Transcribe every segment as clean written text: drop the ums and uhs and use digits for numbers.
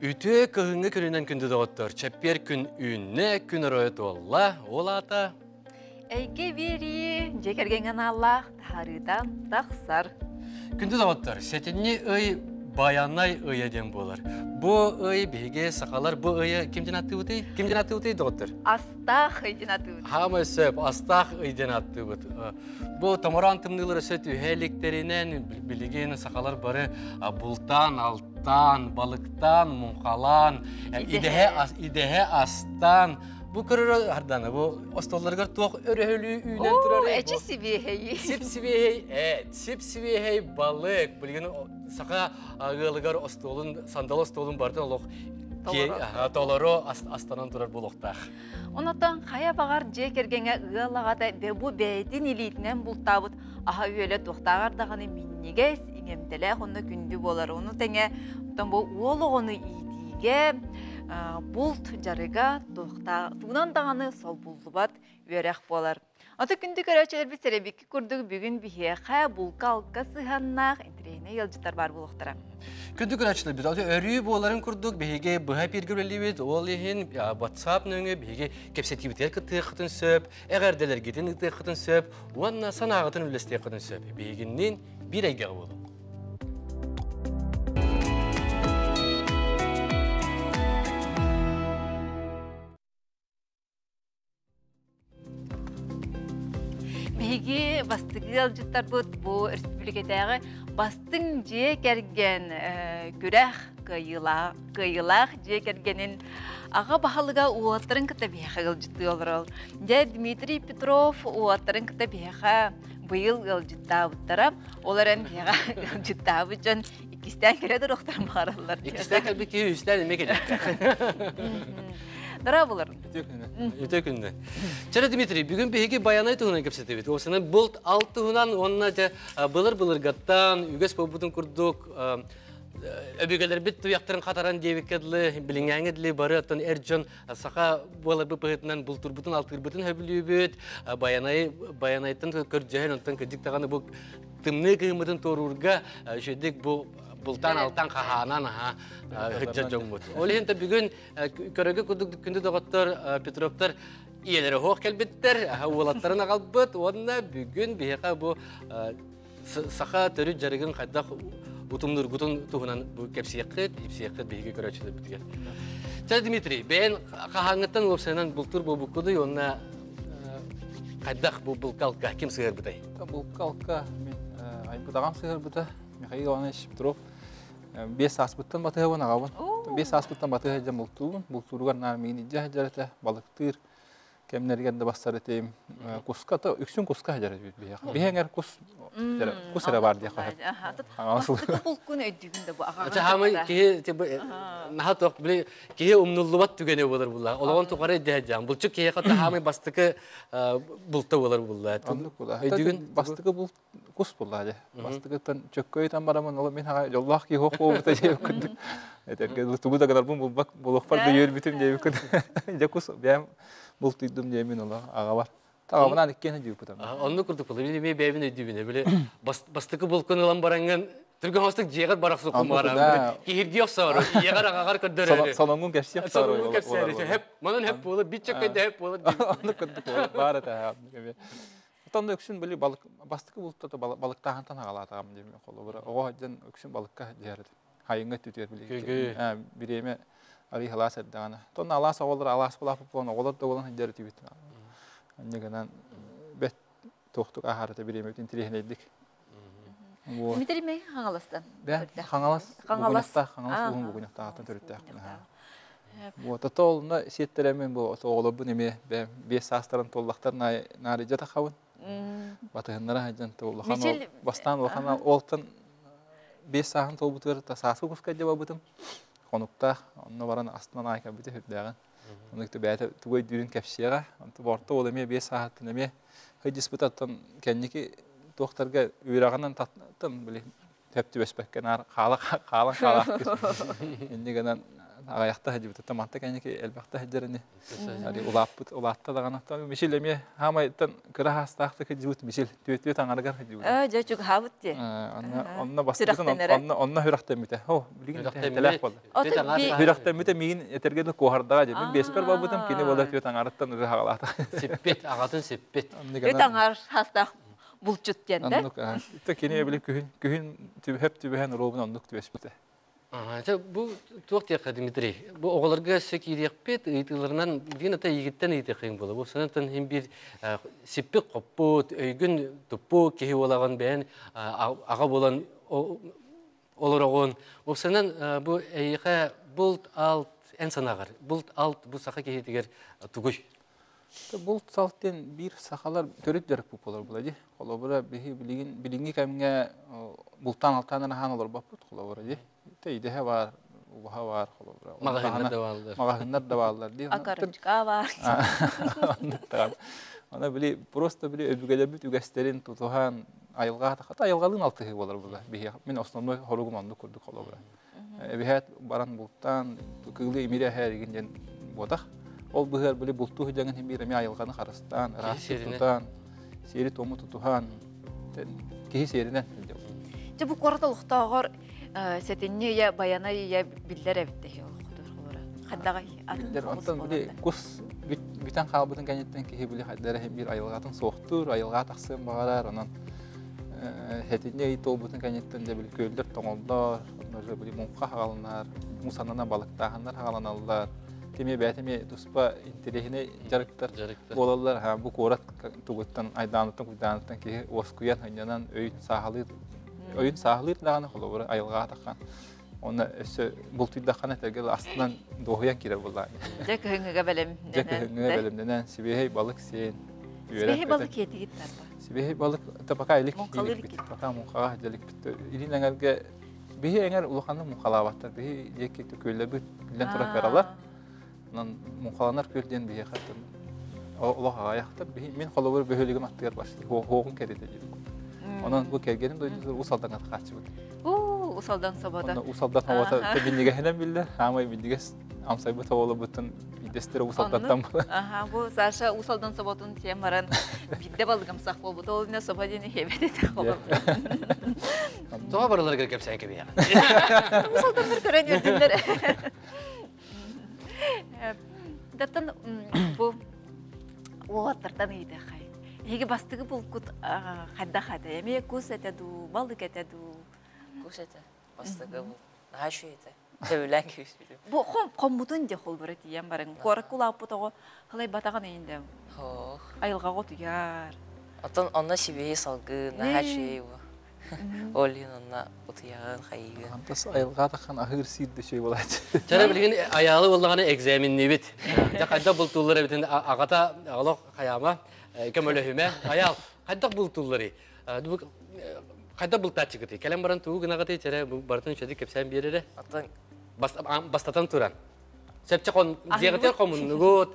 Үтүө кыһыҥҥы күнүнэн күндү доҕоттор, чэппиэр күн үүннэ, күн оройо туолла, ол аата... Эйгэ биэрии дьиэ кэргэҥҥэ аналлаах таһаарыыта тахсар. Күндү доҕоттор, сэтинньи ый Байанай ыйа диэн буолар. Бу ый биһиги сахалар бу ыйы ким диэн аттыыбытый? Ким диэн аттыыбытый доҕоттор? Астаах ый диэн аттыыбыт. Хаамай сөп, астаах ый диэн аттыыбыт. Бу томороон тымныылар өссө түһэ иликтэринэн билигин сахалар бары бултаан, алтаан, балыктаан, муҥхалаан, идэһэ, идэһэ астаан, бу көрөрө ардана бу остуолларыгар туох өрөһөлүү үүнэн турар эчи сибиэһэй сип-сибиэһэй эт сип-сибиэһэй балык билигин саха ыалыгар остуолун сандал остуолун барытын олох толору астанан турар буолуохтаах. Онотон хайа баҕар дьиэ кэргэҥҥэ ыал аҕата бу бэйэтин илиитинэн бултаабыт аһа-үөлэ туохтааҕар даҕаны минньигэс, иҥэмтэлээх уонна күндү буолар. Ону тэҥэ оттон бу уол оҕону иитиигэ булт дьарыга тугунан даҕаны солбуллубат үөрэх буолар. Аты күндү көрөөччүлэрбит сэрэбикки курдук бүгүн биһиэхэ булка-алка сыһыаннаах интэриэһинэй ыалдьыттар баар буолуохтара. Күндү көрөөччүлэрбит, өрүү буоларын курдук биһиги быһа эпииргэ үлэлиибит, ол иһин WhatsApp нөҥүө биһиги кэпсэтиибитигэр кыттыаххытын сөп, эҕэрдэлэргитин ыытыаххытын сөп уонна санааҕытын үллэстиэххитин сөп. Биһигинниин биир эйгэҕэ буолуҥ. Биһиги бастакы ыалдьыттарбыт бу өрөспүүбүлүкэтээҕи бастыҥ дьиэ кэргэн күрэх кыайыылаах дьиэ кэргэнин аҕа баһылыга уолаттарын кытта биһиэхэ ыалдьыттыы олорол. Дьэ Дмитрий Петров уолаттарын кытта биһиэхэ быйыл ыалдьыттаабыттара. Ол эрэн биһиэхэ ыалдьыттаабыт дьон иккистээн кэлэ туруохтарын баҕараллар. Иккистээн кэлбит киһи үстээн эмиэ кэлиэхтээх. Дара булар. Үтүө күннэ. Чэрэ Дмитрий, бүгүн биһиги Байанай туһунан кэпсэтибит. Осынан булт алт туһунан уонна дьэ былыр-былыргаттан үгэс буолбутун курдук өбүгэлэрбит туйахтарын хатаран диэбиккэ дылы, билиҥээҥи дылы бары оттон эр дьон саха буоларбыт быһыытынан бултурбутун алтыырбытын сөбүлүүбүт. Байанай Байанайтан көрдөһөн онтон кырдьык даҕаны бу тымныы кыһыммытын туоруурга үчүгдик бу бултаан алтан хаһаанан аха сылдьар дьоммут. Ол иһин бүгүн Көрөгө курдук күндү доҕоттор Петровтар ийэлэрэ оһох кэлбиттэр, уолаттарын аҕалбыт уонна бүгүн биһиэхэ бу саха төрүт дьарыгын хайдах утумнургутун туһунан бу кэпсиэххит, ипсиэххит биһиги көрөөччүлэрбитигэр. Чэ, Дмитрий, бэйэн хаһааҥҥыттан уопсайынан бултуур буолбуккунуй уонна хайдах бу булкалка ким сыһыарбытай? Булкалка мин айбыт аҕам сыһыарбыта Михаил Иванович Петров. Биэс сааспыттан батыһабын аҕабын. 5 сааспыттан батыһа сылдьан бултуубун. Бултууругар наар миигин илдьэ сылдьар этэ, балыктыыр кэмнэригэр да бассар этим. Куска то үксүн куска сылдьар этибит биһиэхэ. Биһи эҥэр кус кус эрэ баар диэххэ сөп. Бастакы булкун өйдүүгүн да бу аҕаҕын Хаамай киһи наһаа туох били киһи умнуллубат түгэнэ буолар булла. Олоҕун тухары дьаһан. Булчук киһиэхэ хаамай бастакы булта буолар булла. Өйдүүгүн бастакы булт кус булла дьэ. Бастакыттан чөккөй ытан бараммын ол мин хаҕа дьоллоох киһи суох буолбута диэбит курдук. Этэргэ тугу да гынарбын булбак буолуохпар да үөрбүтүм диэбит курдук. Дьэ кус бэйэм бултуйдум диэмин олох аҕабар. Таҕабынаан иккиэн дьиэбит. Оннук курдук буолла. Мин эмиэ бэйэбин өйдүүбүн. Били бастакы булкун ылан бараҥҥын түргэн хостук дьиэҕэр барахсыккын баран киһиргии охсоору ийэҕэр аҕаҕар көрдөрөөрү соноҥҥун кэпсиэх соноҥҥун кэпсээри хөп манан хөп буолар бит чөккөйдө хөп буолар оннук курдук баар этэ. Оттон үксүн били балык бастакы бултата балыктааһынтан аҕалаатаҕым диэм холобура оҕо сылдьан үксүн балыкка сылдьыһар этим. Хайыҥҥа өттүтүгэр били бириэмэ арый алаас эрдэҕинэ. Тон алаас оҕолор алаас булааппыт буолан оҕолор да буолан сылдьар этибит. Инньэ гынан бэт туохтук ааһар этэ бириэмэбит интириэһинэйдик. Дмитрий Мэй Хаҥаластан. Хаҥалас, Хаҥалас, Хаҥалас улуһун Бугуньахтааҕыттан төрүттээхпин. Вот, ото олно сиэттэремин бу оҕолорбун эмиэ 5 саастарын туоллахтар наарыйдьа тахабын. Батыһыннара сылдьан улахан бастаан улахан уолтан 5 сааһын туолбутугар сааскы куска дьабабытым. Хонуктаах, онно баран астынан аай кэлбитэ сүрдээҕин. Оннук бэйэтэ тугу өйдүүрүн кэпсиэҕэ. Онто орто уол эмиэ 5 сааһыттан эмиэ сылдьыспытаттан кэнники туохтарга үөрэҕинэн таттан били сөп түбэспэккэ наар хаала хаалан хаалаахтыыр. Инньэ гынан Аҕыйахта сылдьыбыт. Манта кэнники элбэхтэ сылдьар ини. Али улааппыт, улаатта даҕаны. Мишил эмиэ хаамайтан кыра хаастаахтык сылдьыбыт Мишил түөтүө таҥарыгар сылдьыбыт. Дьэ чугаһаабыт дии. Онно онно бастакытын онно онно сүрэхтэммитэ. О, билигин тэлээх буолла. Сүрэхтэммитэ миигин этэргэ да куоһардаҕа дии. Мин биэспэр барбытым, кини буола түөт аҥарыттан ыры хаҕалаата. Сиппит, аҕатын сиппит. Түөт аҥар хаастаах булчут диэн да. Оннук. Кини били күһүн күһүн түбэһэп түбэһэн уруобун оннук түбэспитэ. Ага, бу туох диэххэ, Дмитрий? Бу оҕолорго өссө киириэхпит, ыйытыыларынан билигин ата эйигиттэн ыйытыаххыҥ буола. Бу санатан иһин биир сиппит хоппут, өйгүн туппут киһи буолаҕын, бэйэн аҕа буолан олороҕун. Уопсайынан бу эйиэхэ булт-алт эн санааҕар, булт-алт бу саха киһитигэр тугуй? Булт салт диэн биир сахалар төрүт дьарыкпыт буолар була дии. Холобура, биһи билигин билиҥҥи кэмҥэ бултаан-алтаан анаһаан олорбоппут холобура дии. Идэһэ баар, убаһа баар холобура. Маҕаһыыннар да бааллар. Маҕаһыыннар да бааллар дии. Акарычка баар. Аны били просто били өбүгэлэрбит үгэстэрин тутуһан айылҕа хата айылҕалыын алтыһыы буолар була. Биһиэхэ мин основной хоругум оннук курдук холобура. Эбиһээт баран бултаан кыылы имири эһээригин диэн буотах. Ол быһыар били бултуу сылдьаҥын иһин биир эмиэ айылҕаны харыстаан, ыраастык тутан, сиэри-туому тутуһан, киһи сиэринэн Дьэ бу куорат олохтооҕор сэтинньи ыйа Байанай ыйа биллэр эбит дэһи олохтуур холоро. Хайдаҕай атын Онтон били кус бүтэн хаалбытын кэнниттэн киһи били хайдара иһин биир айылҕатын суохтуур, айылҕа тахсыан баҕарар, онон Сэтинньи ый туолбутун кэнниттэн дьэ били күөллэр тоҥоллор, онно били муҥха хаҕаланар, муус аннынан балыктааһыннар хаҕаланаллар. Тимиэ бэйэтэ эмиэ туспа интэриэһинэй дьарыктар буолаллар. Бу куорат тугуттан айдааныттан куйдааныттан киһи уоскуйан, ынньанан, өйүн сааһылыыр, өйүн сааһылыыр даҕаны холобура айылҕаҕа таххан. Онно өссө бултуйдаххына этэргэ астынан дуоһуйан киирэр буоллаҕа. Дьэ кыһыҥҥыга бэлэм. Дьэ кыһыҥҥыга бэлэмнэнэн, сибиэһэй балык сиэн, Сибиэһэй балык киэтигит тарба. Сибиэһэй балык пока илик иликпит. Пока муҥхаҕа иликпит. Илин эҥэргэ биһи эҥэр улаханнык муҥхалаабаттар. Биһи диэки күөллэрбит биллэн турар кыралар. Онон муҥхаланар күөл диэн биһиэхэ олох аҕайахтар. Биһи мин холобур бөһүөлэгим аттыгар бар. Хоһуоҕун кэритэ диир. Онон бу кэргэним дойдутугар Уус Алдаҥҥа хааччыбыт. Уу, Уус Алдан собото. Уус Алдан собото биннигэһинэн биллэр. Хаамай биннигэс амсайбыт оҕолорбуттан биирдэстэрэ Уус Алдантан буолар. Аха, бу Саша Уус Алдан соботун сиэн баран биирдэ балыгымсах буолбут. Ол иннэ собо диэни хиэбэт этэ холобур. Тоҕо барыларыгар кэпсээн кэбиһэҕин? Уус Алданнар көрөн үөрдүннэр. Даттан бу уолаттартан ыйытыаххай. Эһиги бастыгы булкут хайдах этэ? Эмиэ кус этэ дуу, балык этэ дуу? Кус этэ, бастыгы бул. Наһаа үчүгэй этэ. Сөбүлээн кэбиспитим. Бу хом хоммутун дьэ холбура тиийэн барыҥ. Куоракка улааппыт оҕо халайбатаҕын иһин Ох. айылҕаҕа утуйар. Оттон онно сибиэһи салгын, наһаа үчүгэй бу. Ол иһин онно утуйаҕын, хайыыгын. Антас айылҕа тахан аһыыр сиир да үчүгэй буолааччы. Чара билигин айаалы буоллаҕына экзаменниибит. Дьэ хайдах бултууллар эбитин аҕата олох хайаама көмөлөһүмэ. Айаал хайдах бултуулларый? Хайдах бултааччыгытый? Кэлэн баран тугу гынаҕытый? Чэрэ барытын үчүгэйдик кэпсээн биэрэрэ. Бастатан туран. Сөпчө хон дьиэҕитигэр хомуннугут,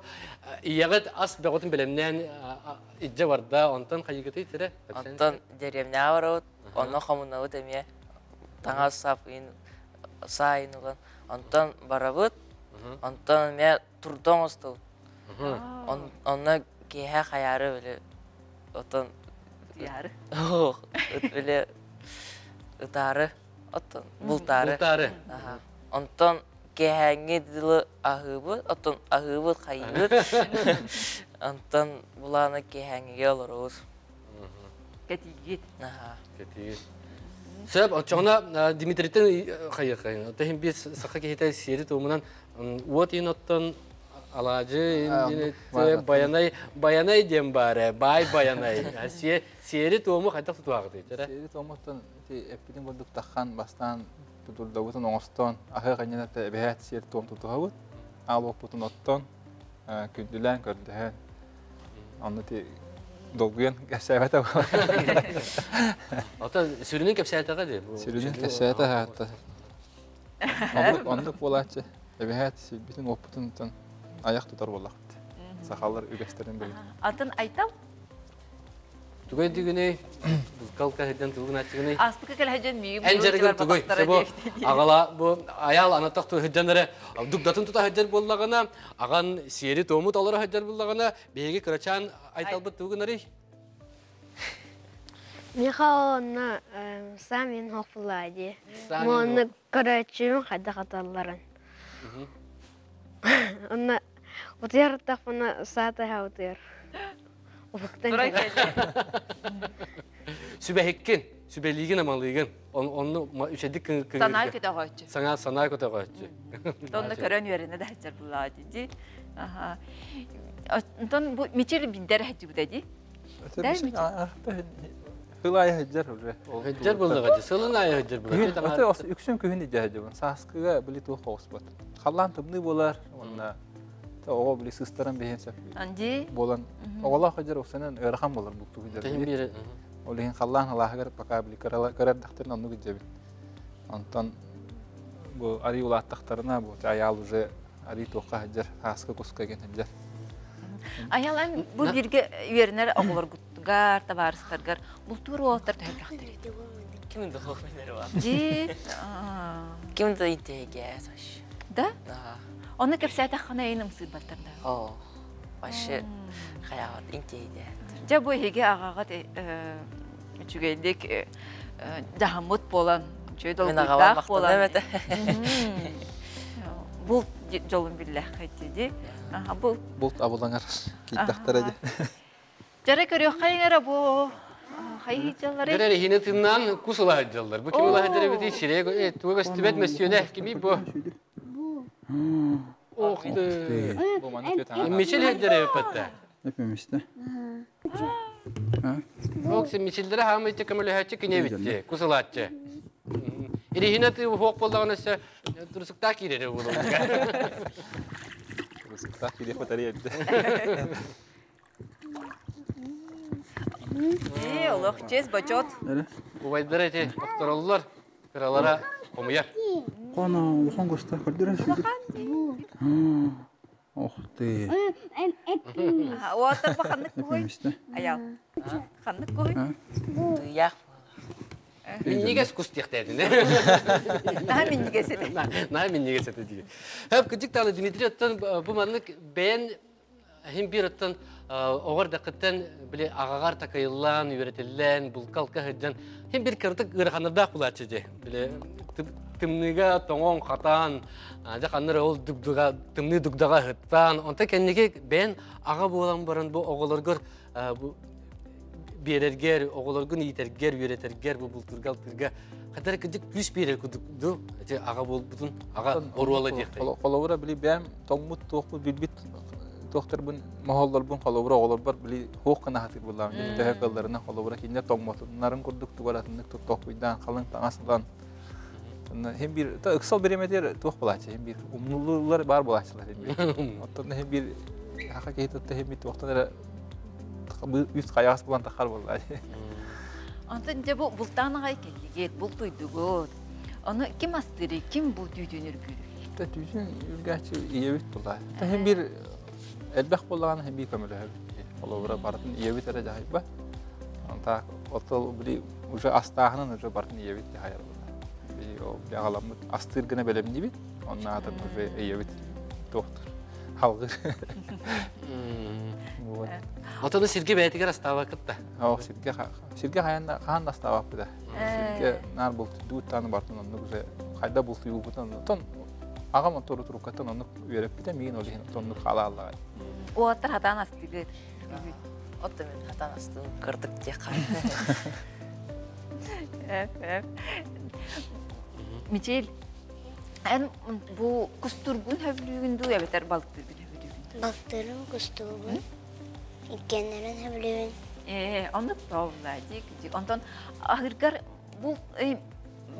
ийэҕит ас бөҕөтүн бэлэмнээн илдьэ барда, онтон хайыгытый чэрэ? Онтон дэриэбинэҕэ барабыт, онно хомунабыт эмиэ таҥас сап саайын ылан, онтон барабыт, онтон эмиэ турда оҥостобут. Онно киэһэ хайаары били оттон Утуйаары. били ытаары оттон бултаары. Бултаары. Онтон киэһээҥҥи дылы аһыыбыт, оттон аһыыбыт, хайыыбыт. Онтон булаана киэһээҥҥигэ олоробут. Кэтиигит. Кэтиигит. Сөп, оччоҕуна Дмитрийтэн хайыаххайын. Оттон иһин биир саха киһитэ сиэри туомунан уот иһин оттон алаадьы байанай байанай диэн баар ээ баай байанай сиэри туому хайдах тутуаҕытый сиэри туомуттан эппитин курдук таххан бастаан тутурдабытын оҥостон аһыах иннинэ эбэһээт сиэр туом тутуһабыт аал уоппутун оттон күндүлээн көрдөһөн онно ти долгуйан кэпсээбэтэ Оттон сүрүнүн кэпсээтэҕэ дии сүрүнүн кэпсээтэ аата Оннук, оннук буолааччы. Эбэһээт сирбитин уоппутун айах тутар буоллахпыт. Сахалар үгэстэрин билин. Атын Айтал? Тугай дигиней, булкалка хыдьан тугун аччыгыный. Аспыка кэлэһдьэн миигин Эн дьарыгын тугуй? Бу аҕала бу аял анатах сыдьан эрэ дугдатын тута сылдьар буоллаҕына, аҕан сиэри туому толоро сылдьар буоллаҕына, биһиги кырачаан айталбыт тугунарый? Миха онно сам хофулади. Монны көрөөччүм хайдах аталларын. Онно утуйар тахпына саата утуйар. Сүбэһиккин, сүбэлиигин амалыыгын. Онну үчэдик кыҥырга. Санаа көтөҕөөччү. Саҥа санаа көтөҕөөччү. Онно көрөн үөрэнэ да сылдьар буллаҕа дии. Аха. Онтон бу Мичил биддер хajjыбыта дии. Сыл аайы сылдьар уже. Сылдьар буоллаҕа дии. Сылын аайы сылдьар буоллаҕа. Үксүн күһүн идэ сылдьабын. Сааскыга били туох оҕуспат. Халлаан тымныы буолар уонна оҕо били сыстаран биһин сөп буолан оҕолоох сылдьар уксанан ыарахан буолар букту сылдьар. Ол иһин халлаан халааһыгар пока били көрөрдөхтөрүн оннук илдьэбит. Онтон бу арый улааттахтарына бу аяал уже арый туохха сылдьар, ааска куска ген сылдьар. Аял эн бу бииргэ үөрэнэр оҕолоргутугар, табаарыстаргар бултуур уолаттар төһөлөөхтөр? Ким да хоһуйнар бар. Дии. Ким да интиһигэ вообще. Да? Оны кэпсээтэххинэ эйин ымсыырбаттар да. О, вообще хаyaҕат интиһигэ. Дьэ бу эһиги аҕаҕыт үчүгэйдик дьаһаммыт буолан, үчүгэй долгуйдаах буолан. Булт дьолун биллэххит дии. Бу булт абылаҥар киирдэхтэрэ дии. Дьэрэ көрүөххэйиҥ эрэ бу хайыы дьаллары. Дьэрэ иһини тыыннаан кус ыла сылдьаллар. Бу ким ыла сылдьар эбитий? Сирэйэ туга көстүбэт мөссүөнэ кимий бу? Ох ты. Мичил сылдьар эбиппэтэ. Эпимисте. Ок, сен мичилдere хаамыйчы көмөлөһөччү кинебитти, кус ылааччы. Ириһинэ ты хуох боллаҕына өссө турсуктаах киирere буолуо. Турсуктаах киириэх батарея эрдэ. Ээ, олох честь бочот. Убайдара эти охтороллор, кыралара хомуйар. Қона улахан көстөр көрдөрөн сүйдүк. Ох ты. Уоттар ханнык куһуй? Аял. Ханнык куһуй? Туйах. Минньигэс кус диэхтээтин. Наһаа минньигэс этэ. Наһаа минньигэс этэ дии. Хөп кыдьык даҕаны Дмитрий оттон бу маннык бэйэн иһин биир оттон оҕор дакыттан били аҕаҕар такайыллаан, үөрэтиллэн, булка-алка сылдьан хин бир кыратык ыараханнардаах булааччы дии. Били тымныыга тоҥон хатаан, дьэ ханна эрэ ол дугдуга тымныы дугдаҕа ыһыттаан, онтон кэнники бэйэн аҕа буолан баран бу оҕолоргор бу биэрэргэр, оҕолоргун иитэргэр, үөрэтэргэр, бу бултуурга-алтыырга хатар кырдьык күүс биэрэр курдук ду ити аҕа буолбутун аҕа оруола диэхтэй. Холобура били бэйэм тоҥмут туохпут билбит туохтарбын моһоллорбун холобура оҕолорбор били хуох гына сатыыр буоллаҕым төһө кыалларынан холобура кинилэр тоҥмотуннарын курдук тугар атыннык тохпуйдаан халыҥ таҥас ылан хин биир ыксал бириэмэтигэр туох буолааччы хин биир умнуллуулар баар буолааччылар хин биир оттон хин биир хаха киһи тутта хин биир туохтан эрэ үс хайаҕас булан тахар буолла Онтон дьэ бу бултаан аҕай кэллигит, бултуйдугут. Ону ким астыырый, ким бу түүтүн үргүүрүй? Түүтүн үргээччи ийэбит буолла. Хин биир элбэх буоллаҕына хин биир көмөлөһөбүт. Холобура барытын ийэбит эрэ дьаһайбат. Так отол били уже астааһынын уже барытын ийэбит дьаһайар буолла. Били ол аҕаламмыт астыыр гына бэлэмниибит. Онно атын уже ийэбит туохтур халгыр. Вот. Отону сиргэ бэйэтигэр астаабаккыт да? Оо, сиргэ сиргэ хаһан хаһан да астаабаппыт да. Сиргэ наар бултуйдуут тааны бартын оннук уже хайда бултуйуубутун онтон аҕам онтору туруккаттан оннук үөрэппитэ миигин ол иһин оннук хаалааллаҕай. Уолаттар хатаан астыгыт. Отто мен хатаан астыым кырдык диэххэ. Мичил, эн бу кустургун хөбүлүүгүн дуу эбэтэр балыктыыргын хөбүлүүгүн? Балыктыырым кустуубун. Иккиэннэрин сөбүлүүбүн. Ээ, оннук тоолла дии. Онтон аһыыргар бу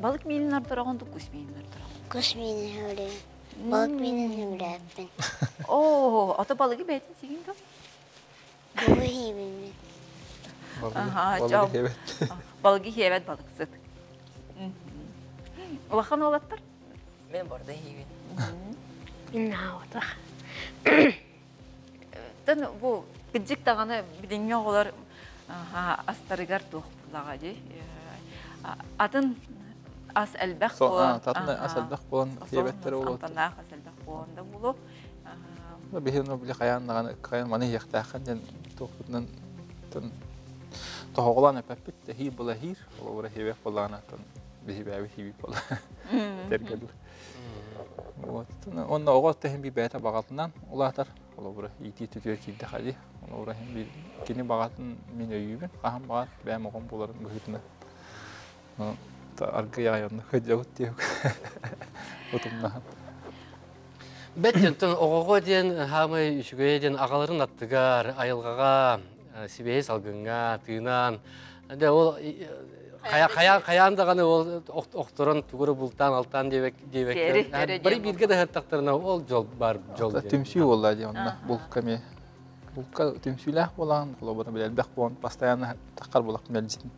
балык миинин ордороҕун дуу, кус миинин ордороҕун? Кус миинин сөбүлүүбүн. Балык миинин сөбүлээппин. Оо, ото балыгы бэйэтин сиигин дуу? Куһу сиибин мин. Аха, балыгы сиэбэт балыксыт. Улахан уолаттар? Мен барда иһиибин. Иннааватах. Тэн бу кыдьык даҕаны билиҥҥи оҕолор Астарыгар туох булаҕа дии. Атын ас элбэх буолан. Атын ас элбэх буолан диэбэттэр буолуо. Амтаннаах ас элбэх буолан да буолуо. Биһиги били хайаан даҕаны хайаан маны иһиэхтээххин диэн туохпутунан тоһоҕолоон эппэппит тэһиир була иһиир холобура иһиэбэх буоллаҕына биһи бэйэбит иһиибит буола тэргэ дуу. Вот. Онно оҕо тэһин би бэйэтэ баҕатынан улаатар. Холобура иитии түтүөр киирдэхэ дии. Холобура иһин би кини баҕатын мин өйүүбүн. Хаһан баҕар бэйэм оҕом буоларын быһыытынан. Аргыйа айанна кыдьабыт диэк. Утумнаһан. Бэт онтон оҕоҕо диэн хаамай үчүгэйэ диэн аҕаларын аттыгар, айылҕаҕа, сибиэһэй салгыҥҥа тыынан, дэ ол хайаан даҕаны ол охторон тугу бултаан алтаан диэбэк диэбэк бары бииргэ да ыһыттахтарына ол дьол бар дьол түмсүү буолла дии онно булка эмиэ булка түмсүүлээх буолан холобура билэлбэх буолан постоянно таххар булах мэлдьитин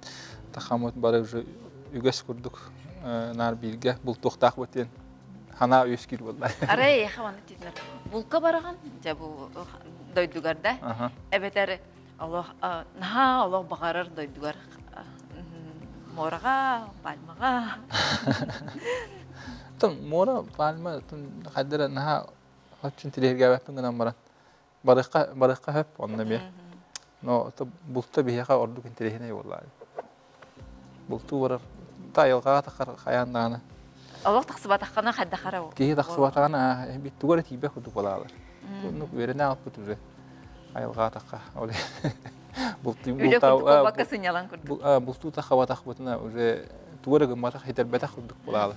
тахаммыт бары уже үгэс курдук наар бииргэ бултуохтаах диэн ханаа үөскүүр буолла. Арай эйиэхэ маннык диэтилэр. Булка бараҕын, дьэ бу дойдугар да, эбэтэр олох наһаа олох баҕарар дойдугар муораҕа, пальмаҕа. Тон муора, пальма хайдара наһаа оччун тириэргээбэппин гынан баран барыахха барыахха сөп онно эмиэ. Но булта биһиэхэ ордук интэриэһинэй буоллаа. Бултуу барар та айылҕаҕа тахар хайаан даҕаны. Олох тахсыбатаххына хайдахара Киһи тахсыбатаҕына тугу эрэ тиийбэх курдук буолаалар. Оннук үөрэнэ аҕалбыт уже айылҕаҕа тахха. Ол бултуу Үлэ курдук буолбакка сынньалаҥ курдук. Бултуу таххабатахпытына уже тугу эрэ гымматах, хитэрбэтэх курдук буолаалар.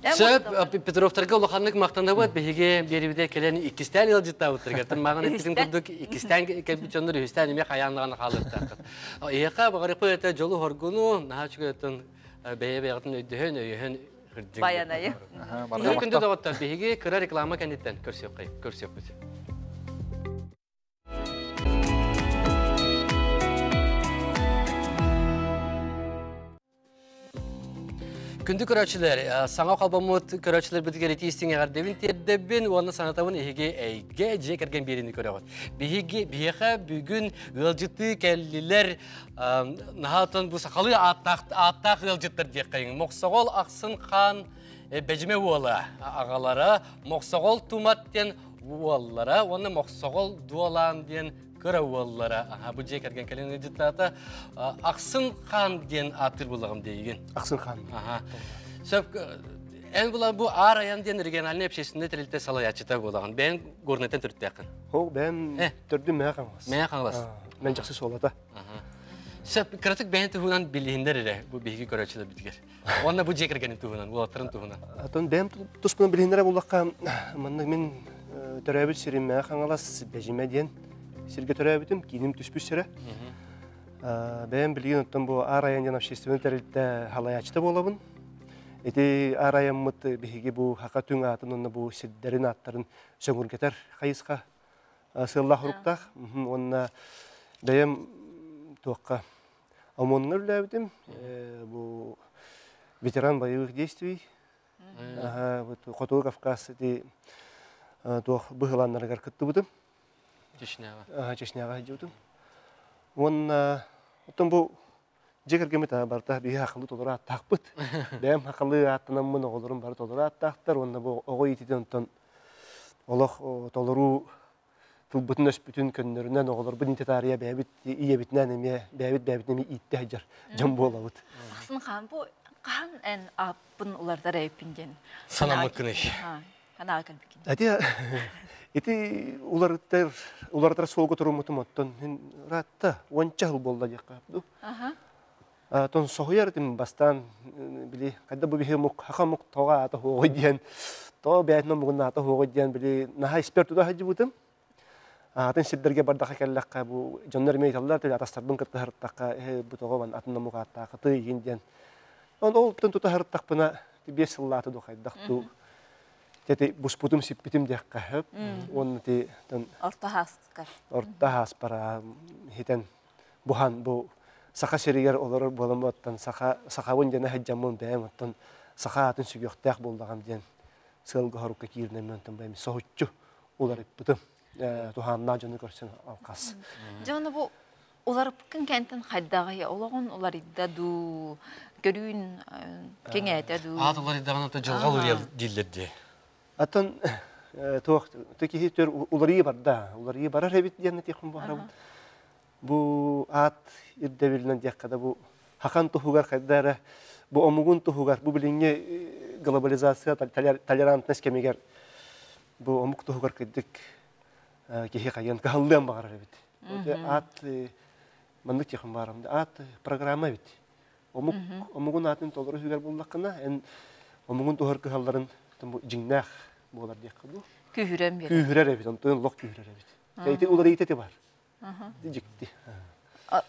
Сөп, Петровтарга улаханнык махтанабыт. Биһиги биэрибитэ кэлэн иккистээн ыалдьыттаабыттарыгар. Мааҕын эппитин курдук иккистээн кэлбит дьоннор үһүстээн эмиэ хайааннаҕына хаалыахтааххыт. Эһиэхэ баҕарыппыт этэ дьолу хоргуну, наһаа үчүгэй бэйэ-бэйэҕитин өйдөһөн, өйөһөн кырдьык. Байанайы. Күндү доҕоттор, биһиги кыра реклама кэнниттэн көрсүөхпүт. Күндү көрөөччүлэр, саҥа холбоммут көрөөччүлэрбитигэр итии истиҥ эҕэрдэбин тиэрдэбин уонна санатабын эһиги эйгэ дьиэ кэргэн биэриини көрөҕүт. Биһиги биһиэхэ бүгүн ыалдьыттыы кэллилэр наһаатан бу сахалыы ааттаах ааттаах ыалдьыттар диэххэйиҥ. Мохсоҕол Ахсын хаан Бэдьимэ уола аҕалара Мохсоҕол Тумат диэн уоллара уонна Мохсоҕол Дуолаан диэн кыра уоллара аха бу дьиэ кэргэн кэлин ыалдьыттаата Ахсын хаан диэн ааттыыр буллаҕым дейигин. Ахсын хаан. Аха. Сөп эн була бу Аар Айан диэн региональный общественный тэрилтэ салайааччыта буолаҕын. Бэйэн Горнайтан төрүттээххин. Хо бэйэм төрдүм Мэҥэ Хаҥалас. Мэҥэ Хаҥалас. Мен жаксы суолата. Сөп кыратык бэйэн туһунан билиһиннэр эрэ бу биһиги көрөөччүлэрбитигэр. Уонна бу дьиэ кэргэнин туһунан, уолаттарын туһунан. Атын бэйэм туспунан билиһиннэрэ буллахха, манна мин төрөөбүт сирим Мэҥэ Хаҥалас Бэдьимэ диэн сиргэ төрөөбүтүм, кииним түспүт сирэ. Бэйэм билигин оттон бу Аар Айан диэн общественный тэрилтэ халайааччыта буолабын. Ити Аар Айаммыт биһиги бу Хака түҥ аатын уонна бу сирдэрин ааттарын сөҥүргэтэр хайысха сыаллаах уруктаах. Уонна бэйэм туохха ОМОНҥа үлэлээбитим. Бу ветеран боевых действий. Хотугу Кавказ ити туох быһылааннарыгар кыттыбытым. Чечняҕа. Чечняҕа сылдьыбытым. Уонна оттон бу дьиэ кэргэммит барыта биһи хахылыы толору ааттаахпыт. Бэйэм хахылыы ааттанаммын оҕолорум бары толору ааттаахтар уонна бу оҕо иититин онтон олох толору тылбытын-өспүтүн көннөрүнэн оҕолорбут иитэ таарыйа бэйэбит ийэбитинэн эмиэ бэйэбит бэйэбитин эмиэ ииттэ сылдьар дьон буолабыт. Ахсын хаан бу хаан эн ааппын улардар эйпин диэн санаммыккыный? Санаа кэлбиккин. Ити ити уларыттар уларытар суолга туруммутум оттон ыраатта уонча сыл буолла диэххэ ду. Тон соһуйар этим бастаан били хайда бу биһи мук хаха мук тоҕо аата хуоҕуй диэн тоҕо бэйэтин омугун аата хуоҕуй диэн били наһаа испэр тута сылдьыбытым. Атын сирдэргэ бардаха кэллэххэ бу дьоннор эмиэ ыйыталлар атастарбын кытта сырыттахха э бу тоҕо ман атын омук ааттаахыты игин диэн. Он ол тута сырыттахпына 5 сыллааты ду хайдах ту тети буспутум сиппитим диэххэ хөп уонна ти орто хааскар орто хааспара хитен бухан бу саха сиригэр олорор буолан оттон саха сахабын диэн сылдьаммын бэйэм оттон саха аатын сүгүөхтээх буоллаҕым диэн сыалга хорукка кииринэммин онтон бэйэм соһуччу уларыппытым туһааннаах дьону көрсөн алхас дьону бу Уларыппыккын кэнтэн хайдаҕый? Олоҕун уларыйда дуу, көрүүн кэҥээтэ дуу? Аат уларыйдаҕына то дьылҕа уларыйар дииллэр дии. Атын туох киһи төр уларыйы барда. Уларыйы барар эбит диэн этиэхпин баҕарабын. Бу аат ирдэбилинэн диэххэ да бу хахан туһугар хайда эрэ бу омугун туһугар бу билиҥҥи глобализация толерантность кэмигэр бу омук туһугар кырдьык киһи хайыан кыһаллыан баҕарар эбит. Аат маннык тиэхин баарым. Аат программа эбит. Омук омугун аатын толору үһүгэр буллаххына, эн омугун туһар кыһалларын дьиҥнээх буолар диэххэ дуу. Күүһүрэн биэрэр. Күүһүрэр эбит, онтон олох күүһүрэр эбит. Ити уларыйыта ити бар. Дьикти.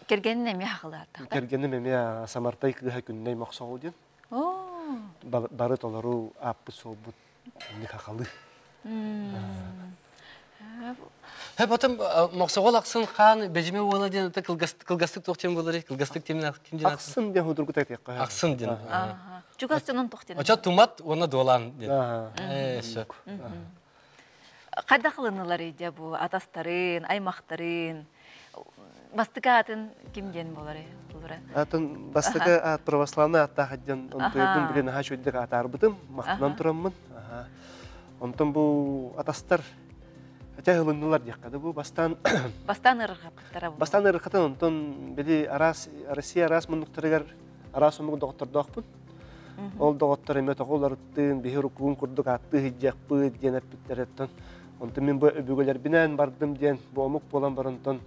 Кэргэнин эмиэ хахылааттахта. Кэргэним эмиэ Самартай кыыһа Күннэй Мохсоҕол диэн. Бары толору ааппыт суолбут хахалы. Хэ потом Мохсоҕол ахсын хаан Бэдьимэ уола диэн это кылгастык туох диэн буоларый? Кылгастык диэн ким диэн Ахсын диэн худургута этиэххэ. Ахсын диэн. Чугас дьонун туох диэн. Очо тумат уонна дуолаан диэн. Ээ сөп. Хайдах ылыннылар дьэ бу атастарын, аймахтарын? Бастакы аатын ким диэн буоларый? Атын бастакы аат православный ааттаах диэн онтуйбун билин аһа үчүгдик атаарбытым, махтанан тураммын. Онтон бу атастар этэ ылыннылар диэххэ да бу бастаан Бастаан ырырҕаппыттара бу. Бастаан ырырхатын онтон били араас Россия араас муннуктарыгар араас омук доҕоттордоохпун. Ол доҕоттор эмиэ тоҕо уларыттыын, биһи уруккугун курдук ааттыы сылдьыахпыт диэн эппиттэриттэн онтон мин бу өбүгэлэрбинээн бардым диэн бу омук буолан барантан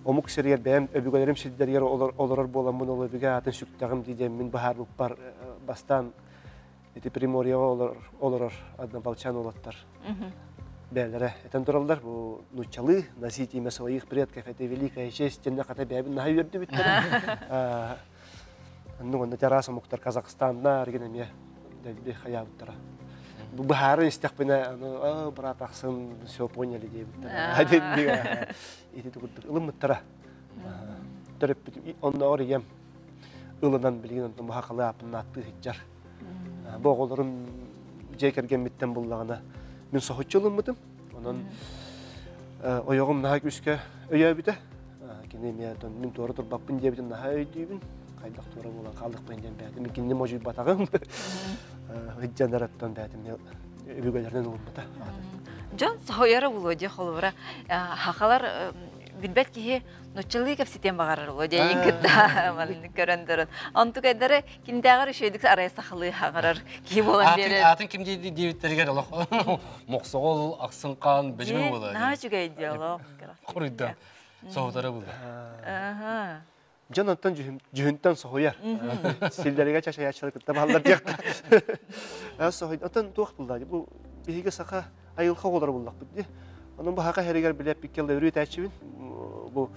омук сиригэр бэйэм өбүгэлэрим сирдэригэр олорор буоламмын ол өбүгэ аатын сүктэҕим дии диэн мин быһаарбыппар бастаан ити Приморьеҕа олорор однополчан уолаттар бэйэлэрэ этэн тураллар бу нууччалыы носить имя своих предков это великая честь диэн хата бэйэбин наһаа үөрдүбүттэрэ Оннук онно араас омуктар Казахстанна эргин эмиэ дэлби хайаабыттара. Бу быһаарын истэхпинэ, аны брат ахсын все поняли диэбиттэрэ. Ити курдук ылыммыттара. Төрөппүт оннооҕор ийэм ылынан билигин онтон баһа ааппын ааттыы сылдьар. Бу оҕолорум дьиэ кэргэммиттэн буллаҕына мин соһуччу ылыммытым. Онон ойоҕум наһаа күүскэ өйөөбүтэ. Кини эмиэ мин туора турбаппын диэбитин наһаа өйдүүбүн. Хайдах туора буолан хаалыахпын диэн бэйэтим. Мин кинини модьуйбатаҕым. Ыдьанараттан бэйэтим өбүгэлэринэн ылыммыта. Дьон соһуйара буолуо дии холобура хахалар билбэт киһи нуччалыы кэпсэтиэн баҕарар буолуо диэйин кытта маннык көрөн туран. Онтукайдары киндээҕэр үчүгэйдик арай сахалыы хаҥарар киһи буолан биэрэр. Аатын ким диэбиттэригэр олох мохсоҕол ахсын хаан бэдьимэ буолар. Наһаа үчүгэй дии олох. Хоруйда. Соһутара буолар. Дьон онтон дьүһүнтэн соһуйар. Силлэригэр чачайааччылар кытта бааллар диэхтэр. Соһуй. Оттон туох булла? Бу биһиги саха айылҕа оҕолоро буллахпыт дии. Онон бу хака хэригэр билэппиккэ өрүү этээччибин. Бу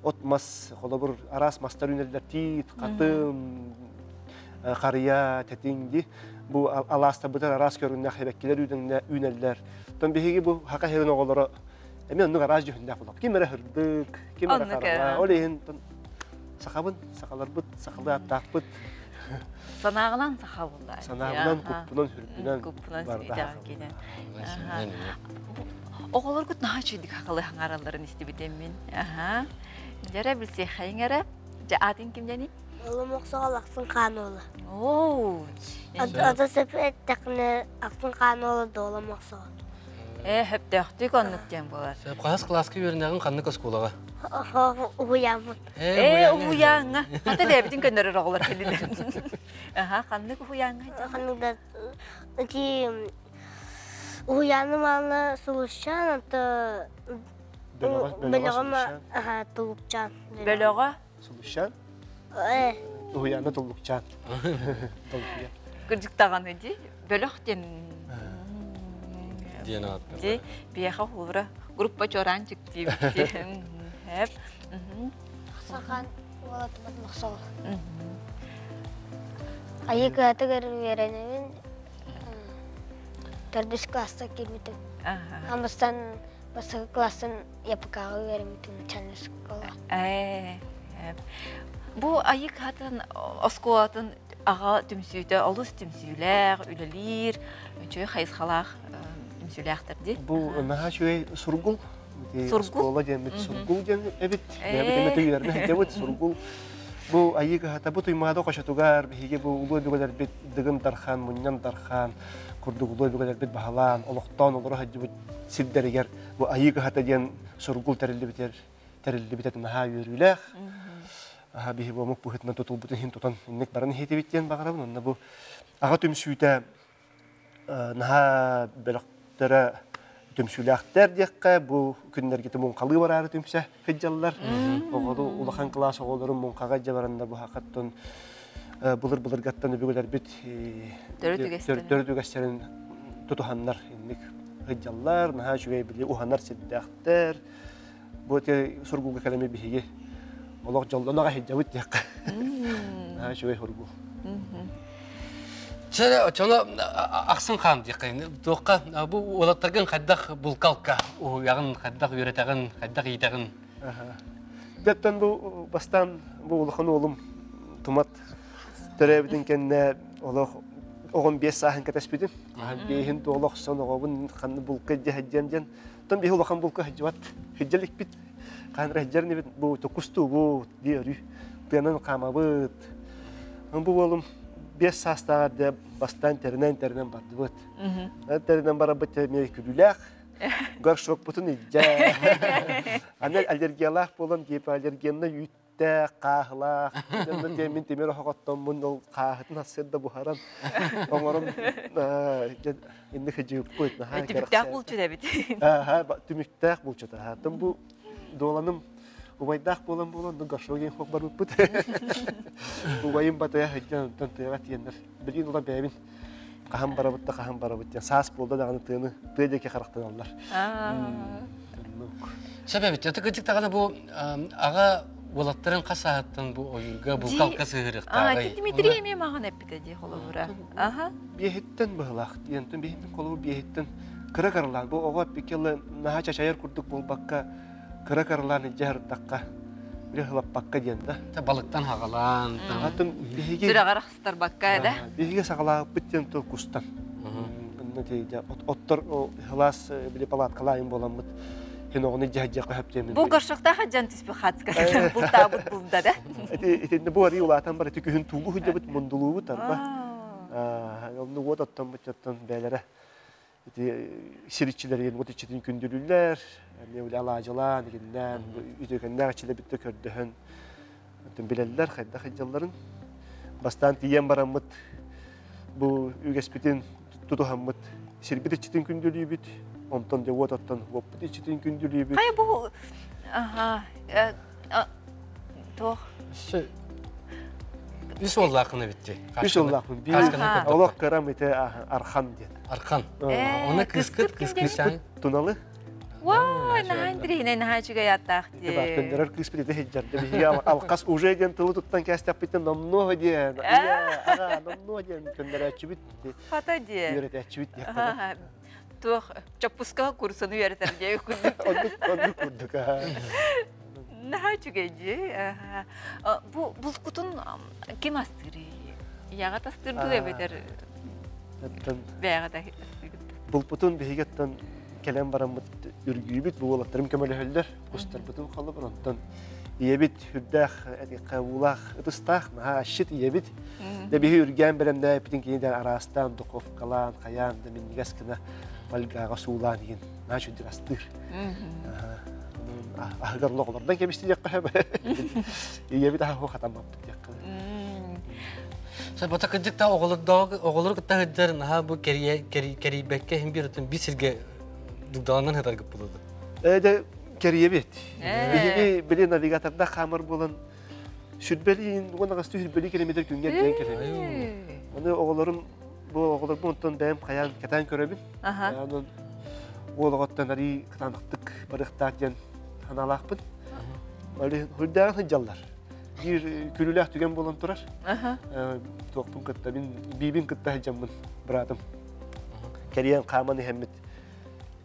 от мас, холобур, араас мастар үүнэллэр тиит, хатым, харыйа, тэтиҥ дии. Бу алаастарбытыгар араас көрүҥнээх эбэккилэр үүнэллэр. Оттон биһиги бу хака хэрин оҕолоро эмиэ оннук араас дьүһүннээх буолар. Ким эрэ сырдык, ким эрэ хараҥа. Ол иһин сахабын, сахаларбыт, сахалыы ааттаахпыт. Санааҕынан саха буолла. Санааҕынан, куппунан, сүрбүнэн. Куппунан сүрбүнэн. Оҕолоргут наһаа үчүгдүк хахалы хаҥаралларын истибитим мин. Аха. Дьэрэ билсиэхэйиҥ эрэ. Дьэ аатын ким диэний? Олум охсоҕол ахсын хаан уола. Оо. Ата сөп эттэххинэ ахсын хаан уола дуолам охсоҕол. Ээ, хөптөөхтүк оннук диэн буолар. Сөп, хаһыс кылааска үөрэнэҕин ханнык оскуолаҕа? Уһуйааммыт. Ээ, уһуйааҥҥа. Хата бэйэбитин көннөрөр оҕолор кэллилэр. Аха, ханнык уһуйааҥҥа? Ханнык да ити уһуйааным аана Сулусчаан, ото бөлөҕүм аха Тулукчаан. Бөлөҕө? Сулусчаан? Ээ. Уһуйаана Туллукчаан. Кырдьык даҕаны дии. Бөлөх диэн диэн ааттар. Ди биэхэ холобура группа чуораанчык диэбит. Хэп. Сахан уолатыбат мохсоҕол. Айыы кыһатыгар үөрэнэбин. Төрдүс класста киирбитим. Амыстан бастакы класстан ЯПК-ҕа үөрэммитим начальнай школа. Бу айыы кыһатын оскуолатын аҕа түмсүүтэ олус түмсүүлээх, үлэлиир, үчүгэй хайысхалаах түмсүүлээхтэр дии. Бу наһаа үчүгэй сургул. Оскуола диэммит Сургул диэн эбит. Бэйэбит эмэ түйүөрнэ сылдьабыт Сургул. Бу айыы кыһата бу Туймаада хочотугар биһиги бу улуу өбүгэлэрбит Дыгын Дархан, Мунньан Дархан курдук улуу өбүгэлэрбит баһылаан, олохтоон олоро сылдьыбыт сирдэригэр бу айыы кыһата диэн Сургул тэриллибитэр тэриллибитэ наһаа үөрүүлээх. Аха биһи бу омук быһыытынан тутулбутун иһин тутан инник баран иһитибит диэн баҕарабын. Онно бу аҕа түмсүүтэ наһаа бөлөхтөрө түмсүүлээхтэр диэххэ бу күннэргити муҥхалыы бараары түмсэ сылдьаллар. Оҕолу улахан кылаас оҕолорун муҥхаҕа илдьэ бараннар бу хахаттан былыр-былыргаттан өбүгэлэрбит төрүт үгэстэрин тутуһаннар инник сылдьаллар. Наһаа үчүгэй били уһанар сирдээхтэр. Бу ити сургууга кэлэми биһиги олох дьоллоно сылдьабыт диэххэ. Наһаа үчүгэй сургуу. Чэ, очоно ахсын хаан диэххэ. Туохха бу уолаттаргын хайдах булкалка уһуйаҕын, хайдах үөрэтэҕин, хайдах иитэҕин? Дьэттэн бу бастаан бу улахан уолум Тумат төрөөбүтүн кэннэ олох оҕом биэс сааһын кэтэспитим. Биэһин туола охсон оҕобун ханна булка илдьэ сылдьыам диэн Оттон биһи улахан булка сылдьыбат, сылдьа иликпит. Хаһан эрэ сылдьар инибит, бу токустуубут дии өрүү. Тыанан хаамабыт. Бу уолум биэс саастааҕар дэ бастаан тэринэн-тэринэн бардыбыт. Тэринэн барарбыт эмиэ күлүүлээх. Горшокпутун илдьэ. Аны аллергиялаах буолан гипоаллергеннай үүт Тээх, хааһылаах, дьонно тиэммин тимир оһоҕоттоммун ол хааһытын ассыар да буһаран оҥорон инник хыдьыыппыт наһаа Түмүктээх булчут эбит. Аха, түмүктээх булчут. Аха, бу дуоланым убайдаах буолан буолан ну горшок диэн хох барбыппыт. Убайым батыйа сылдьан онтон тыаҕа тиэннэр. Билигин ула бэйэбин хаһан барабыт да хаһан барабыт диэн саас буолла даҕаны тыаны тыа диэки харахтаналлар. Сөп эбит. Аты кырдьык даҕаны бу аҕа уолаттарын хас сааһыттан бу ойуурга булкалка сыһыарыахтааҕый? Дмитрий эмиэ маҕан эппитэ дии холобура. Аха. Биэһиттэн быһылаах. Диэнтэн биэһиттэн холобур биэһиттэн кыра кыралаан бу оҕо эппиккэ наһаа чачайар курдук буолбакка кыра кыралаан илдьэ сырыттахха били хылаппакка диэн да. Балыктан хаҕалаан. Атын биһиги Сүрэҕэр ахстарбакка да. Биһиги саҕалаабыппыт диэн то кустан. Оттор хылаас били палаткалаайын буоламмыт хин оҕону дьаһдьа хөптүөмүн. Бу горшоктаах дьан түспү хацка бултаабыт булда да. Ити итинне бу арыы улаатан бар ити күһүн туулу хуйдабыт мундулуубут арба. Онну уот оттоммут оттон бээлэрэ ити сир иччилэрин уот иччитин күндүлүүллэр эмиэ үлэ алаадьылаан игиннээн үтүөкэннээх иччилэр бүттэ көрдөһөн оттон билэллэр хайдах сылдьалларын бастаан тиийэн бараммыт бу үгэспитин тутуһаммыт сирбит иччитин күндүлүүбүт онтон дьэ уот оттон уоппут иччитин күндүлүүбүт хайа бу аха туох Үс уоллааххын эбит дии. Үс уоллаахпын. Биир олох кырам ити Архан диэн. Архан. Оны кыскыт кыскычаң. Туналы. Вай, наһаа интириһинэй, наһаа үчүгэй ааттаах дии. Бар көннөрөр кыыспыт ити сылдьарды. Биһиги алқас уже диэн тылы туттан кээстэхпиттэн номнуо диэн. Аға, номнуо диэн көннөрөөччүбүт. Хата диэ. Үөрэтээччибит Туох чоппуска курсаны үөрэтэр дии курдук. Оннук оннук курдук. Наһаа үчүгэй дии. Бу булкутун ким астыырый? Ийэҕит астыыр дуу эбэтэр бэйэҕит астыыгыт? Булпутун биһиги оттон кэлэн бараммыт үргүүбүт, бу уолаттарым көмөлөһөллөр, кустарбытын холобур онтон ийэбит үрдээх уулаах ытыстаах наһаа асчыт ийэбит. Дэ биһи үргээн бэлэмнээппитин кинидэн араастаан духовкалаан, хайаан да минньигэс гына фольгаҕа суулаан иһин наһаа үчүгдүк астыыр. Аһыгар олордон кэбисти диэххэ сөп. Ийэбит аһа хатаммаппыт диэххэ. Бата кырдьык да оҕолору кытта сылдьар наһаа бу кэрийбэккэ иһин биир отун биир сиргэ дугдаланан сытаргыт буолуо. Ээ дэ кэрийэбит. Биһиги били навигаторда хаамар буолан сүрбэлиин уон аҕыстыы сүрбэлии километр күҥҥэ эргийэн кэлэбит. Аны оҕолорум бу оҕолорбун оттон бэйэм хайаан кэтээн көрөбүн. Онон уол оҕоттон арыы кытаанахтык барыахтаах диэн санаалаахпын. Али хүрдээҕин сылдьаллар. Биир күлүүлээх түгэн буолан турар. Туохпун кытта мин биибин кытта сылдьаммын быраатым. Кэрийэн хааман иһэммит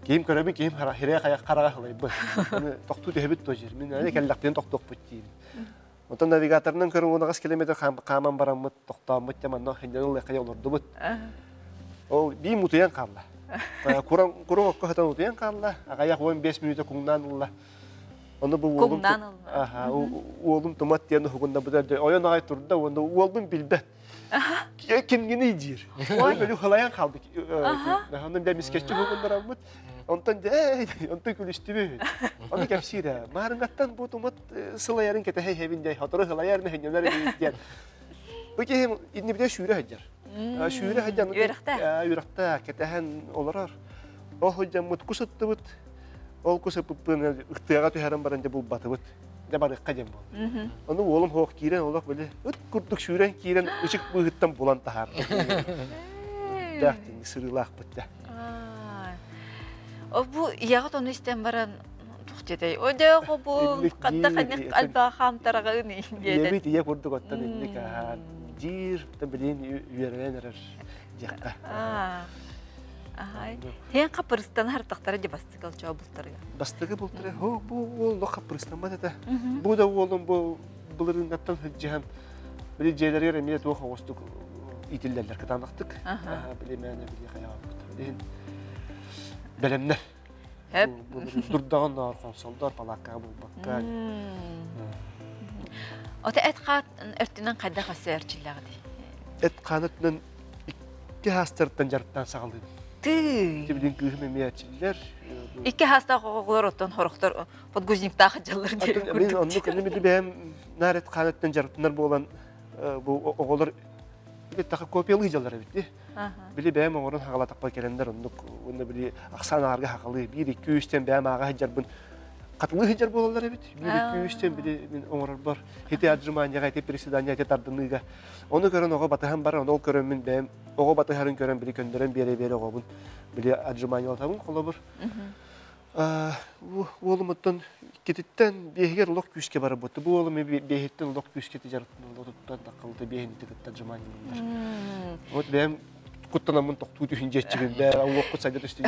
Киһим көрөбүн, киһим хирээ хараҕа халайбыт. Аны тохтуу түһэбит тоже. Мин аны кэллэхпинэ тохтуохпут диибин. Онтон навигаторынан көрөн уонаҕас километр хааман бараммыт, тохтооммут дьэ манна хинньэн ылыахха олордубут. Ол биир мутуйан хаалла. Куран куран окко хатан утуйан хаалла. Аҕыйах 15 мүнүүтэ куҥнаан ылла. Ону бу уолум Куҥнаан ылла. Аха, уолум тумат диэн уһугунна бу ойон аҕай турда уонна уолбун билбэт. Кимгиний диир. Өлү халайан хаалбыт. Онон дэ мискеччи уһугуннараммыт. Онтон дэ онтон күлүстүбүт. Ону кэпсиирэ. Маарыҥаттан бу тумат сылайарын кэтэһэ иһэбин дэ. Хотору сылайар нэһиннэлэр диэн. Бу киһи иннибитэ сүүрэ сылдьар. Сүүрэ сылдьан Үөрэхтээх. Үөрэхтээх кэтэһэн олорор. Ол сылдьаммыт кус ыттыбыт. Ол кус ыппыппын ытыаҕа түһэрэн баран дьэ булбатыбыт. Дьэ барыахха диэн буолла. Ону уолум хоох киирэн олох били ыт курдук сүүрэн киирэн ычык быыһыттан булан таһаарда. Дээх сырыылаахпыт дэ. Ол бу ийэҕит ону истэн баран туох диэтэй? О дьэ хобу хатта ханнык альба хаамтараҕын диэтэ. Ийэбит ийэ курдук оттон инник диир, билин үөрэнэн эрэр диэххэ. Һэн хапырыстан хартахтара дьэ бастыкы алчоо бултарыга. Бастакы бултары хо бу уол лох хапырыстаммат этэ. Бу да уолум бу былырыыҥҥаттан сылдьыһан били дьиэлэригэр эмиэ туох оҕустук иитиллэллэр кытаанахтык. Били мээнэ били хайаабыт. Билин бэлэмнэр. Дурдаҕын ноор хонсолдор палааккаҕа булбакка. Ота эт хаат өртүнэн хайдах өссө эрчиллэҕитий? Эт хаан өттүнэн икки хаастарыттан дьарыктаан саҕалыыбын. Тыы. Билин кыыһым эмиэ эрчиллэр. Икки хаастаах оҕолор оттон хорохтор подгузниктаах дьаллар диэн курдук. Оннук мин бэйэм наар эт хаан өттүнэн дьарыктанар буолан бу оҕолор таха копиялыы дьаллар эбит дии. Били бэйэм оҥорон хаҕалатахпар кэлэннэр оннук уонна били ахсаан ааҕарга хахалыы биир икки үстэн бэйэм ааҕа сылдьарбын хатылыы сылдьар буолаллар эбит. Биир икки үстэн били мин оҥорорбор ити отжиманияҕа ити приседания ити тардыныыга ону көрөн оҕо батыһан барар ону ол көрөн мин бэйэм оҕо батыһарын көрөн били көннөрөн биэрэ-биэрэ оҕобун били отжиманиялатабын холобур уолумуттан иккититтэн биэһигэр олох күүскэ барбыт. Бу уолум биэһиттэн олох күүскэ тижарыттан туттан таккалыта биэһинити кытта отжиманияланнар. Вот бэйэм куттанаммын тохтуу түһүн дьиэччибин бээ уоккут сайда түстүн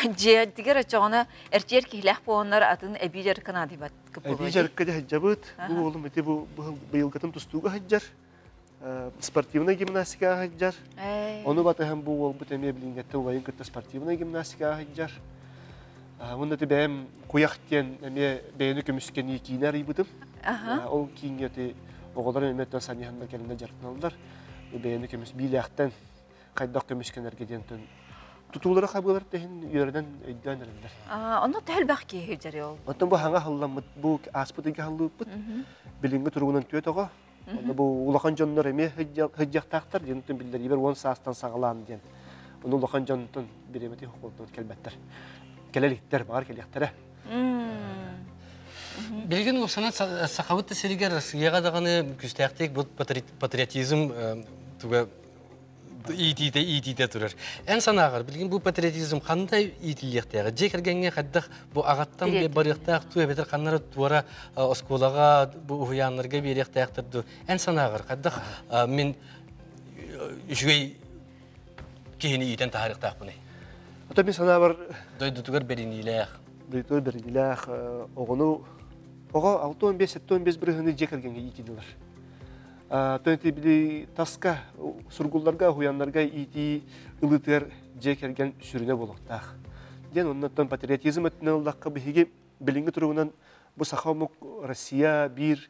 Дьиэтигэр очоҕуна эрчийэр киһилээх буоланнар атын эбии дьарыкка наадыйбат Эбии дьарыкка дьаһыдьабыт. Бу уолум ити бу быйылгытын тустууга сылдьар. Спортивнай гимнастикаҕа сылдьар. Ону батыһан бу уолбут эмиэ билиҥҥэттэ убайын кытта спортивнай гимнастикаҕа сылдьар. Уонна ити бэйэм Куйах диэн эмиэ бэйэни көмүскэнии киинэ арыйбытым. Ол кииҥҥэ ити оҕолор эмиэ саньыһанна кэлинэ дьарыктаналлар. Бэйэни көмүс биилээхтэн хайдах көмүскэнэргэ диэн тутуулары хабыылар тэһин үөрэнэн өйдөөн эрэллэр. Онно төһөлбөх киһи дьари ол? Оттон бу хаҥа халламмыт, бу ааспыт ыйга халлыыппыт. Билиҥҥи туругунан түөт оҕо. Онно бу улахан дьоннор эмиэ сылдьыахтаахтар диэн биллэриибэр уон саастан саҕалаан диэн. Ону улахан дьонтон бириэмэтин холтон кэлбэттэр. Кэлэ иликтэр, баҕар кэлиэхтэрэ. Билигин Луксанат сахабыт да сиригэр Россияҕа даҕаны күүстээхтик бу патриотизм туга иитиитэ иитиитэ турар. Эн санааҕар билигин бу патриотизм хандай иитиллиэхтээҕэ? Дьиэ кэргэҥҥэ хайдах бу аҕаттан барыахтаах туу эбэтэр ханнара туора оскуолаҕа бу уһуйааннарга биэриэхтээхтэр дуу? Эн санааҕар хайдах мин үчүгэй киһини иитэн таһаарыахтаахпыный? Ото мин санаабар дойдутугар бэриниилээх. Дойдутугар бэриниилээх оҕону оҕо 65-75 бырыһыаны дьиэ кэргэҥҥэ иитинилэр. Төнти били таска сургулларга, уһуйаннарга иитии ылыытыгар дьиэ кэргэн сүрүнэ буолуохтаах. Диэн оннуттан патриотизм өттүнэн ыллахха биһиги билиҥҥи туругунан бу саха омук Россия биир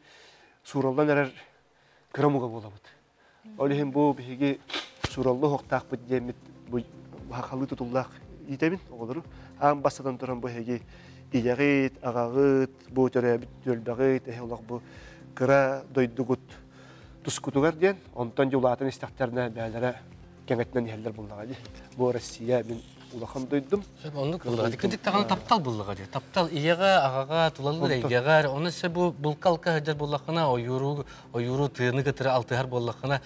суураллан эрэр кыра омуга буолабыт. Ол иһин бу биһиги сууралла уһуктаахпыт диэммит бу хахалыы тутуллаах иитэбин оҕолору. Аан бастатан туран бу эһиги ийэҕит, аҕаҕыт, бу төрөөбүт түөлбэҕит, эһи олох бу кыра дойдугут тускутугар диэн, онтон дьэ улаатан истэхтэринэ бээлэрэ кэҥэтинэн иһэллэр буллаҕа дии. Бу Россия мин улахан дойдум. Оннук буллаҕа дии. Кырдьык даҕаны таптал буллаҕа дии. Таптал ийэҕэ, аҕаҕа, тулалыыр эйгэҕэр, оны сэ бу булка-алка сылдьар буоллаххына, ойууру, ойууру тыаны кытары алтыһар буоллаххына,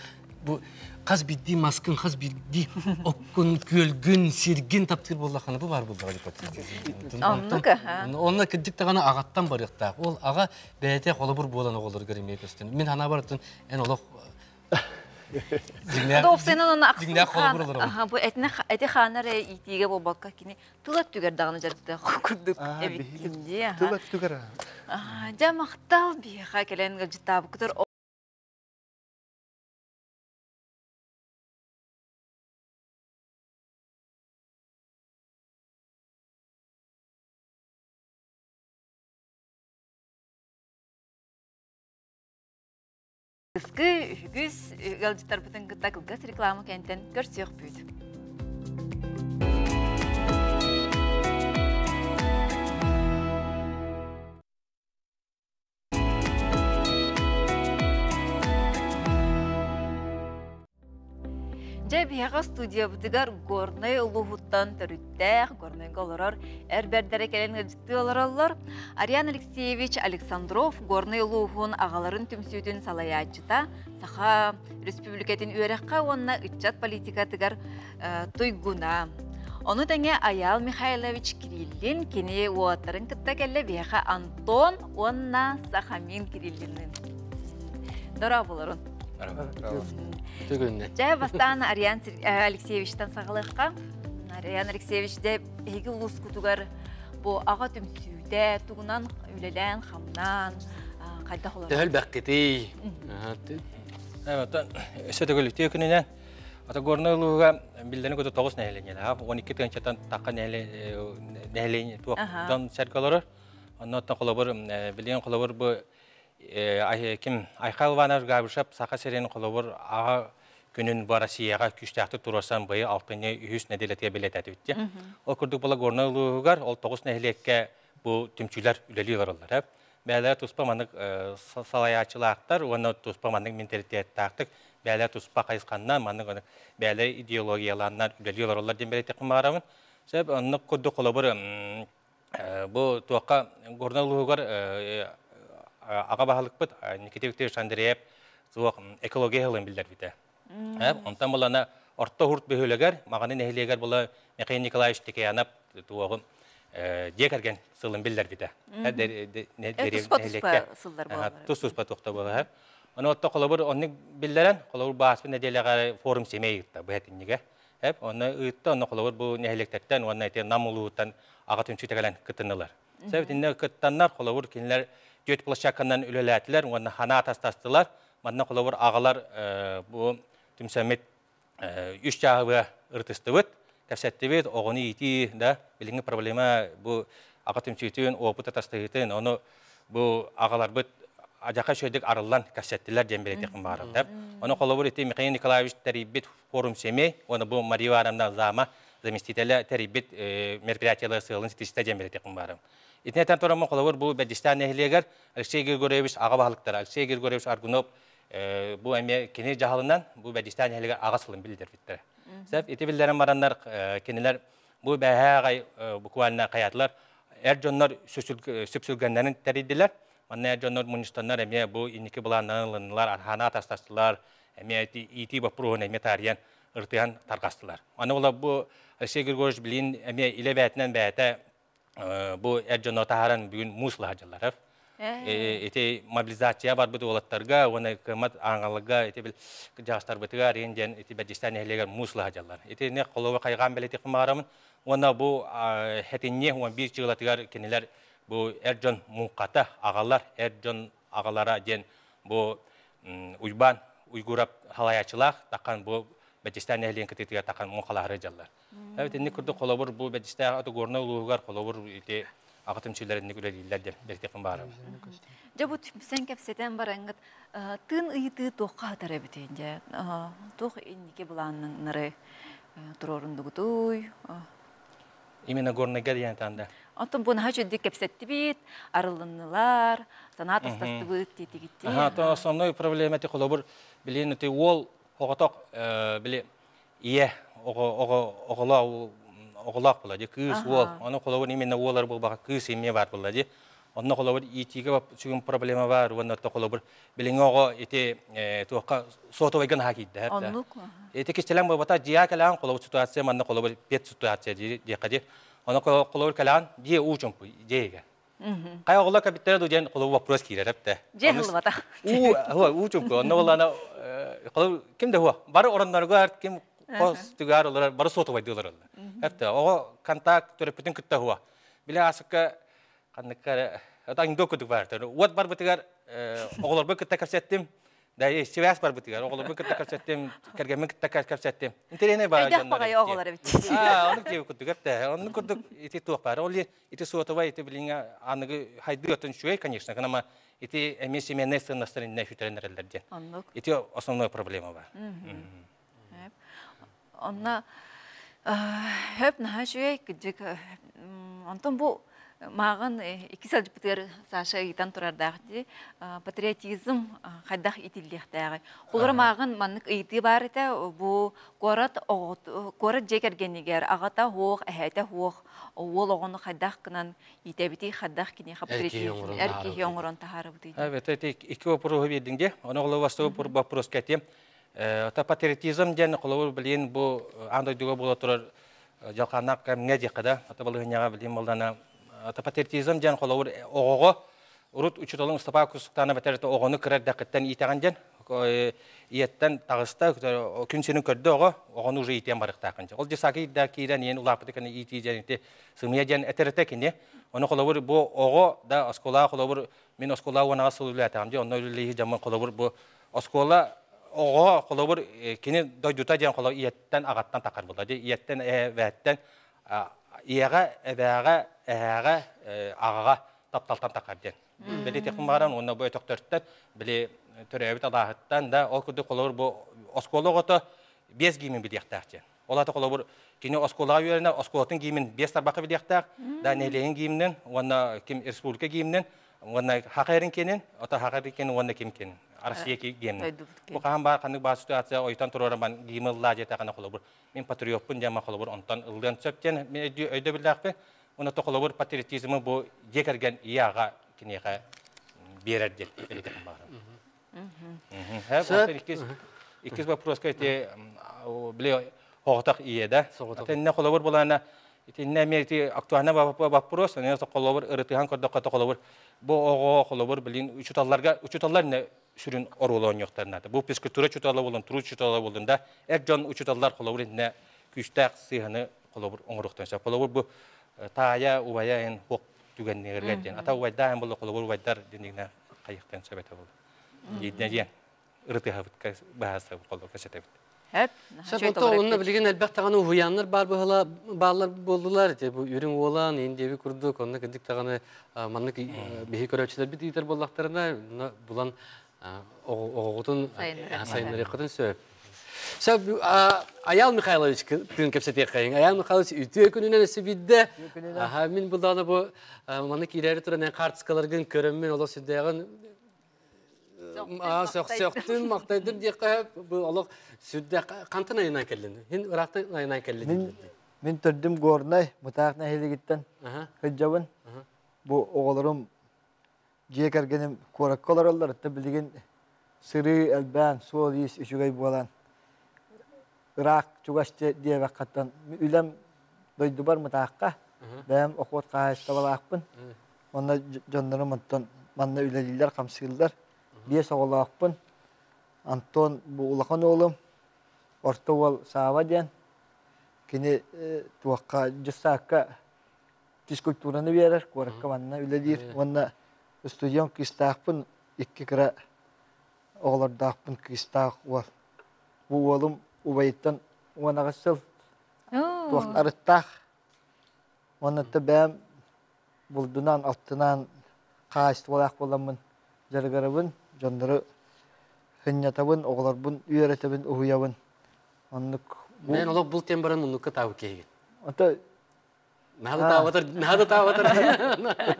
бу хас биирдии маскын, хас биирдии оккун, күөлгүн, сиргин таптыыр буоллаххына, бу баар буллаҕа дии. Оннук аха. Онно кырдьык даҕаны аҕаттан барыахтаах. Ол аҕа бэйэтэ холобур буолан оҕолоругар эмиэ көстөн. Мин санаабар эн олох Доопсайынан оны ахсын хаан, бу этини эти хаанар иитиигэ буолбакка кини тыл өттүгэр даҕаны дьарыктаах курдук эбиккин дии. Тыл өттүгэр. Дьэ махтал биһиэхэ кэлэн ыалдьыттаабыккытыр. Аныгыскы үһүгүс ыалдьыттарбытын кытта кылгас реклама кэнтэн көрсүөхпүт. Дьэ, биһиэхэ студиябытыгар Горнай улууһуттан төрүттээх, Горнайга олорор эр бэрдэрэ кэлэн ыалдьыттыы олороллор. Ариан Алексеевич Александров Горнай улууһун аҕаларын түмсүүтүн салайааччыта, Саха Республикатын үөрэххэ уонна ыччат политикатыгар туйгуна. Ону тэҥэ Айаал Михайлович Кириллин кини уолаттарын кытта кэллэ биһиэхэ Антон уонна Сахамин Кириллинныын. Дорооболорун. Түгүннэ. Дьэ, бастаан Ариан Алексеевичтан саҕалыахха. Ариан Алексеевич, дьэ, эһиги улуускутугар бу аҕа түмсүүтэ тугунан үлэлээн-хамнаан хайдах олорор? Төһөл бэккитий? Өссө төгүл үтүө күнүнэн. Ата Горнай улууһуга биллэрин курдук 9 нэһилиэнньэлээх. 12 тыһыынчаттан тахха нэһилиэнньэ туох дьон сэргэ олорор. Оннуттан холобур билигин холобур бу ким Айхал Иванович Габышев Саха сирин холобур аҕа күнүн бу Россияҕа күүстээхтик туруорсан быйыл алтынньы үһүс нэдиэлэтигэр бэлиэтээтибит. Ол курдук була Горнай улууһугар ол 9 нэһилиэккэ бу түмсүүлэр үлэлии олороллор. Бээлэрэ туспа маннык салайааччылаахтар уонна туспа маннык менталитеттаахтык бээлэрэ туспа хайысханнан маннык бээлэрэ идеологиялааннар үлэлии олороллор диэн бэлиэтиэхпин баҕарабын. Сөп оннук курдук холобур бу туохха Горнай улууһугар аҕа баһылыкпыт Никита Викторович Андреев суох экология сылын биллэрбитэ. Онтон булана Орто Хурт бөһүөлэгэр, Маҕаны нэһилиэгэр була Михаил Николаевич Текеянов туоҕун дьиэ кэргэн сылын биллэрбитэ. Туспа сыллар буолаллар. Тус-туспа туохта буолар. Ону отто холобур оннук биллэрэн, холобур бааспын нэдиэлэҕэ форум семей ыытта бу этиннигэ. Эп онно ыытта, онно холобур бу нэһилиэктэртэн уонна ити Нам улууһуттан аҕа түмсүүтэ кэлэн кытыннылар. Сэбитиннэ кыттаннар, холобур кинилэр түөрт площадканан үлэлээтилэр уонна ханаа тастастылар. Манна холобур аҕалар бу түмсэммит үс чааһыбыа ырытыстыбыт, кэпсэттибит, оҕону иитии да билиҥҥи проблема бу аҕа түмсүүтүн, опыт атастаһыытын, ону бу аҕаларбыт адьака үчүгэйдик арыллан кэпсэттилэр диэн бэлиэтиэхпин баҕарабын. Ону холобур ити Михаил Николаевич тэрийбит форум семей, уонна бу Мария Ивановна зама заместителя тэрийбит мероприятиелар сыалын ситистэ диэн бэлиэтиэхпин баҕарабын. Итини этэн тураммын холобур бу Бэдьистээн нэһилиэгэр Алексей Григорьевич аҕа баһылыктара Алексей Григорьевич Аргунов бу эмиэ кини дьаһалынан бу Бэдьистээн нэһилиэгэр аҕа сылын биллэрбиттэрэ. Сөп ити биллэрэн бараннар кинилэр бу бээһээ аҕай буквально хайаатылар эр дьоннор сүпсүлгэннэрин тэрийдилэр. Манна эр дьоннор мунньустаннар эмиэ бу инники былааннарын ылыннылар, архаана атастастылар, эмиэ иитии боппуруоһун эмиэ таарыйан ырытыһан тарҕастылар. Аны була бу Алексей Григорьевич билин эмиэ илэ бээтинэн бэйэтэ бу эр дьоно таһааран бүгүн муус лаһадьаллар. Ити мобилизация барбыт уолаттарга уонна кыаммат ааҥаларга ити бил дьаастарбытыгар иин диэн ити Бэдьистээн нэһилиэгэр муус лаһадьаллар. Итини холобур хайҕаан бэлиэтиэхпин баҕарамын. Уонна бу хэтинньи 11 чыылатыгар кинилэр бу эр дьон муҥхата аҕалар, эр дьон аҕалара диэн бу Уйбаан Уйгурап халайааччылаах таххан бу Бэдьистээн нэһилиэгин кытыытыгар таххан муҥхалаһары дьаллар. Эбит инник курдук холобур бу Бэдьистээх Горнай улууһугар холобур ити аҕа түмсүүлэр инник үлэлииллэр диэн бэлиэтиэхпин баарым. Дьэ бу түмсэн кэпсэтэн бараҥҥыт тыын ыйытыы туохха хатар эбитий дьэ туох инники былааннары туруорундугутуй? Именно Горнайга диэн танда. Оттон бу наһаа үчүгдүк кэпсэттибит, арылыннылар, санаа тастастыбыт диэтигиттии. Аха, то основной проблема ти холобур билин ти уол оҕотох били ийэ оҕо оҕолоох оҕолоох була ди кыыс уол ону холобур именно уолар буолбаха кыыс эмиэ бар була ди онно холобур иитиигэ сүгүн проблема бар уонна холобур билиҥҥи оҕо ити туохха сотовайга наһаа киирдэ Оннук. Ити кистэлэҥ буолбата дьиэ кэлээн холобур ситуация манна холобур пет ситуация диэххэ ди ону холобур кэлээн дьиэ уу чумпу дьиэгэ Хайа оҕолор кэбиттэрэ ду диэн холобур вопрос киирэр эптэ. Дьиэ хыллыбатах. Уу уу чумпу онно буоллаана холобур ким да хуа бары оронноргар ким хос түгээр олорор бары сотовайдыылар олор. Эптэ оҕо контакт төрөппүтүн кытта хуа. Биле асыкка ханныкка это кудук бар. Уот барбытыгар оҕолорбун кытта кэпсэттим. Да, связь барбытыгар оҕолорбун кытта кэпсэттим, кэргэммин кытта кэпсэттим. Интэриэһинэй баар дьоннор. баҕайы оҕолор эбит. Аа, оннук диэбит курдук эптэ. Оннук курдук ити туох баар. Ол ити суотабай ити билиҥҥэ аныгы хайдыы оттон үчүгэй, конечно, гынама Ити эмиэ семейнай сыаннастар иннэ сүтэрэн эрэллэр диэн. Ити основной проблема бар. Онно хөп наһаа үчүгэй кырдьык онтон бу мааҕын икки сылдьыппытыгар Саша ыйытан турардаах дии патриотизм хайдах итиллиэхтээҕий холобура мааҕын маннык ыйытыы баар этэ бу куорат куорат дьиэ кэргэнигэр аҕата суох эһээтэ суох уол оҕону хайдах гынан иитэбитий хайдах киниэхэ патриотизм эр киһи оҥорон таһаарабытый Это икки вопроһу биэрдиҥ дии ону холобур вопроска этиэм Это патриотизм диэн холобур билигин бу аан дойдуга буола турар дьалхааннаах кэмҥэ диэххэ да ата балаһыанньаҕа билигин буоллаҕына ата патриотизм диэн холобур оҕоҕо урут учууталыҥ Устапаа Кустуктаана бэтэрэтэ оҕону кыра эрдэххиттэн иитэҕин диэн ийэттэн таҕыста күн сирин көрдө оҕо оҕону уже иитиэн барыахтааххын ол десака иирдэ киирэн ийэн улааппыта кэннэ иитии диэн ити сымыйа диэн этэрэтэ кини ону холобур бу оҕо да оскуолаҕа холобур мин оскуолаҕа уонаҕа сыл үлэлээтэҕим дии онно үлэлииһи дьоммун холобур бу Оскуола оҕо холобур кини дойдута диэн холобур ийэттэн аҕаттан тахар буолла дии ийэттэн эбээттэн ийэҕэ эбээҕэ эһээҕэ аҕаҕа тапталтан тахар диэн бэлиэтиэхпин баҕаран уонна бу өтөхтөртөн били төрөөбүт алааһыттан да ол курдук холобур бу оскуола оҕото биэс гиимин билиэхтээх диэн ол аата холобур кини оскуолаҕа үөрэнэр оскуолатын гиимин биэс тарбахха билиэхтээх да нэһилиэгин гииминэн уонна ким республика гииминэн уонна хаха эрин киэнин, ото хаха эрин киэнин уонна ким киэнин. Россия гиэмнин. Бу хаһан баар ханнык баар ситуация ойутан туруоран бан гиим ыллаа диэтэххинэ холобур мин патриоппун диэн холобур онтон ыллыан сөп диэн мин өйдөбүллээхпин. Уонна то холобур патриотизмы бу дьиэ кэргэн ийэ аҕа киниэхэ биэрэр диэн бэлиэтиэхпин баҕарабын. Иккис иккис вопроска ити били оҕотох ийэ да. Итиннэ холобур булаана итиннэ эмиэ ити актуальный вопрос, аны холобур ырытыһан көрдөххө холобур бу оҕо холобур билин учууталларга учууталлар не сүрүн оруолу оонньуохтарын Бу физкультура учуутала болун, труд учуутала болун да эр дьон учууталлар холобур итиннэ күүстээх сыыһаны холобур оҥоруохтарын сөп. Холобур бу таайа, убайа эн хуох түгэннэргэ диэн. Ата убайдаан болу холобур убайдар диэнигинэ хайыахтан сөп этэ болу. Диэн диэн ырытыһабыт баһааса холобур кэсэтэбит. Хөп. Сөп онто онно билигин элбэх даҕаны уһуйааннар баар быһыла бааллар буоллулар ити бу үрүҥ уолан индиэби курдук онно кырдьык даҕаны маннык биһи көрөөччүлэрбит ыытар буоллахтарына булан оҕоҕутун сайыннарыаххытын сөп. Сөп Аял Михайлович тыын кэпсэтиэххэйиҥ. Аял Михайлович үтүө күнүнэн өссө биирдэ. Аха мин булдаҕына бу манна киирээри туран эн хаартыскаларгын көрөммүн олох сүрдээҕин сөхтүм, махтайдым диэххэ бу олох сүрдээх хантан айынан кэллин? Хин ыраахтан айынан кэллин. Мин мин төрдүм Горнай, Мытаах нэһилигиттэн сылдьабын. Бу оҕолорум дьиэ кэргэним куоракка олороллор, оттон билигин сырыы элбээн, суол-иис үчүгэй буолан ыраах чугас диэбэххиттэн үлэм дойдубар Мытаахха, бэйэм охот хаһаайыстыбалаахпын. Онно дьоннорум оттон манна үлэлииллэр, хамсыыллар. Биэс оҕолоохпун. Антон бу улахан уолум, орто уол Саава диэн. Кини туохха дьыссаакка физкультураны биэрэр, куоракка манна үлэлиир уонна студент кыыстаахпын, икки кыра оҕолордоохпун кыыстаах уол. Бу уолум убайыттан 18 сыл туох арыттаах. Уонна бэйэм булдунан, алтынан хаачыстыбалаах буоламмын дьарыгырабын, дьоннору сынньатабын, оҕолорбун үөрэтэбин, уһуйабын. Оннук. Мен олох бул тем баран муннукка таабы киһигин. Ото Наһаа таабатар, наһаа таабатар.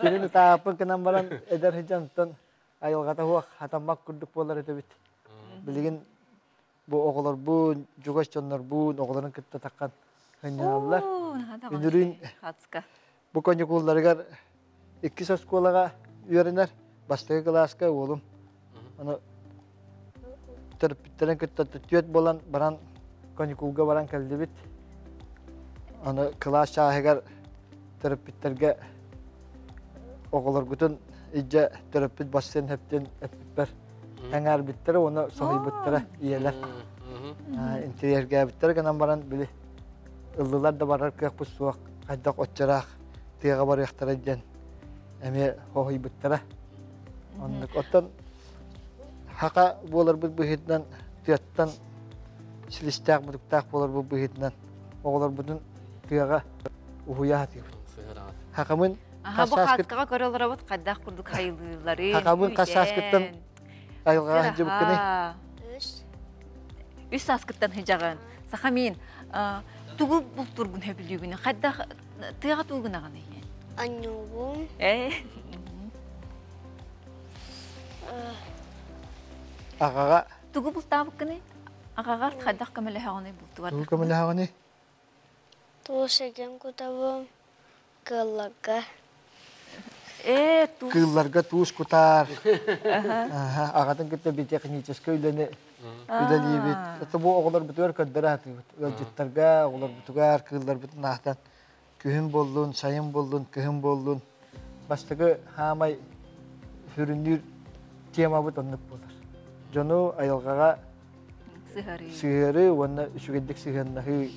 Кинини тааппын гынан баран эдэр сыдьантан айылҕата суох хатаммак курдук буолар этибит. Билигин бу оҕолорбун, чугас дьоннорбун, оҕолорун кытта таххан сынньаналлар. Үнүрүүн бу каникулларыгар иккис оскуолаҕа үөрэнэр, бастакы кылааска уолум. Аны төрөппүттэрин кытта түөрт буолан баран каникулга баран кэллибит. Аны кылаас чааһыгар төрөппүттэргэ оҕолоргутун илдьэ төрөппүт бассыан сөптүн эппиппэр эҥээрбиттэрэ уонна соһуйбуттара ийэлэр интэриэһиргээбиттэрэ гынан баран били ыллылар да барар кыахпыт суох хайдах оччораах тыаҕа барыахтара диэн эмиэ хоһуйбуттара оннук оттон хака буоларбыт быһыытынан тыаттан силистээх мутуктаах буоларбыт быһыытынан оҕолорбутун тыаҕа уһуйа сатыыбыт хакамын. Аха, бу хааскаҕа көрө олоробут хайдах курдук хайылыылларын. Хахабын хас сааскыттан айылҕаҕа сылдьыбыккыный? Үс. Үс сааскыттан сылдьаҕын. Саха миин тугу бултуургун сөбүлүүгүн? Хайдах тыаҕа тугу гынаҕыный? Анньуубун. Э. Аҕаҕа. Тугу бултаабыккыный? Аҕаҕар хайдах көмөлөһөҕүнүй бултугар? Тугу көмөлөһөҕүнүй? Туус эдьэн кутабын. Кыылларга. Ээ, туус. Кыылларга туус кутаар. Аҕатын кытта биотехническэй үлэни үлэлиибит. Это бу оҕолорбутугар көрдөрө сатыыбыт. Ыалдьыттарга, оҕолорбутугар, кыылларбытын аахтан күһүн буоллун, сайын буоллун, кыһын буоллун. Бастакы хаамай сүрүннүүр темабыт оннук буолар. Дьону айылҕаҕа сыһыарыы уонна үчүгэйдик сыһыаннаһыы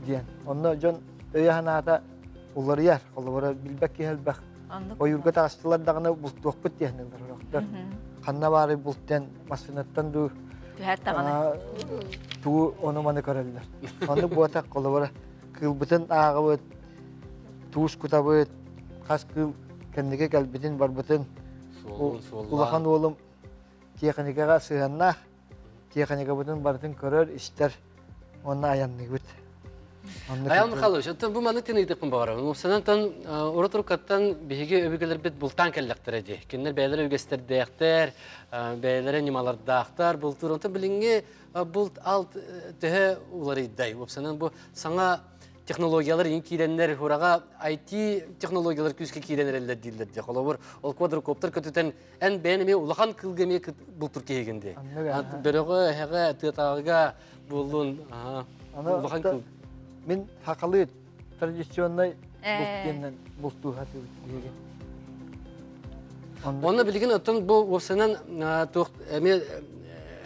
диэн. Онно дьон өйө-санаата уларыйар. Холобура, билбэт киһи элбэх. Ойуурга таҕыстылар даҕаны бултуохпут диэн ылар. Ханна баарый булт диэн массыынаттан дуу түһэр даҕаны тугу ону-маны көрөллөр. Оннук буотах холобура кыылбытын ааҕабыт, туус кутабыт, хас кыыл кэнники кэлбитин барбытын улахан уолум тиэхиникэҕэ сыһыаннаах, тиэхиникэбытын барытын көрөр, истэр уонна айанныыбыт. Аял Михайлович, оттон бу маннык тыныйдыкпын баҕарабын. Уопсанан урут-уруккаттан биһиги өбүгэлэрбит бултаан кэллэхтэрэ дии. Кинилэр бэйэлэрэ үгэстэрдээхтэр, бэйэлэрэ ньымалардаахтар, бултуур. Онтон билиҥҥи булт алт төһө уларыйдай? Уопсанан бу саҥа технологиялар иин киирэннэр, хураҕа IT технологиялар күүскэ киирэн эрэллэр дииллэр дии. Холобур, ол квадрокоптер көтүтэн эн бэйэн эмиэ улахан кыылга эмиэ бултур киһигин дии. Бөрөҕө, эһэҕэ, тыатааҕыга буоллун, улахан кыыл. Мин хакалыы традиционнай булт диэннэн бултуу сатыыбыт биһиги. Онно билигин оттон бу уопсайынан туох эмиэ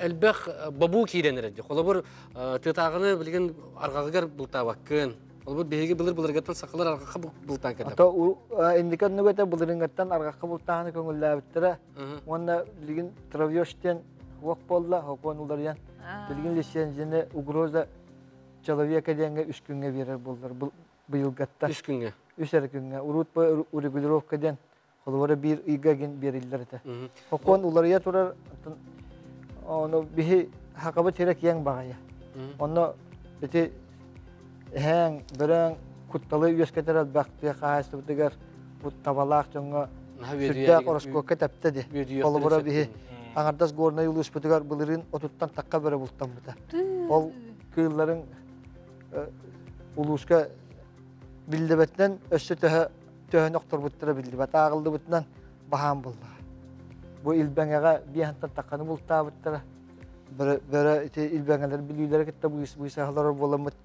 элбэх бобуу киирэн эрэр дии. Холобур, тыатааҕыны билигин арҕаҕыгар бултаабаккын. Ол биһиги былыр-былыргаттан сахалар арҕахха бултаан кэллэ. Ото инники оннук этэ былырыҥҥаттан арҕахха бултааһыны көҥүллээбиттэрэ. Уонна билигин травёж диэн уох буолла, хокуон уларыйан. Билигин лицензияны угроза человека диэҥҥэ үс күҥҥэ биэрэр буоллар быйылгаттан. Үс күҥҥэ? Үс эрэ күҥҥэ. Урут урегулировка диэн холобура биир ыйга гин биэриллэр этэ. Хокуон уларыйа турар, ону биһи хакабыт сирэ киэҥ баҕайы. Онно ити эһээҥ, бөрөөҥ кутталы үөскэтэр элбэх тыа хаһаайыстыбатыгар бу табалаах дьоҥҥо сүрдээх ороскуокка тэптэ ди. Холобура биһи аҥардас Горнай улууспутугар былырыын отуттан тахха бөрө бултаммыта. Ол кыылларын улууска биллибэтинэн өссө төһө төһөнү охторбуттара биллибэт, ааҕыллыбытынан баһаам буоллаҕа. Бу Илбэҥэҕэ биэһэнтэн тахханы бултаабыттара. Бөрө ити Илбэҥэлэр бүлүүлэрэ кытта быысаһалар буоламмыт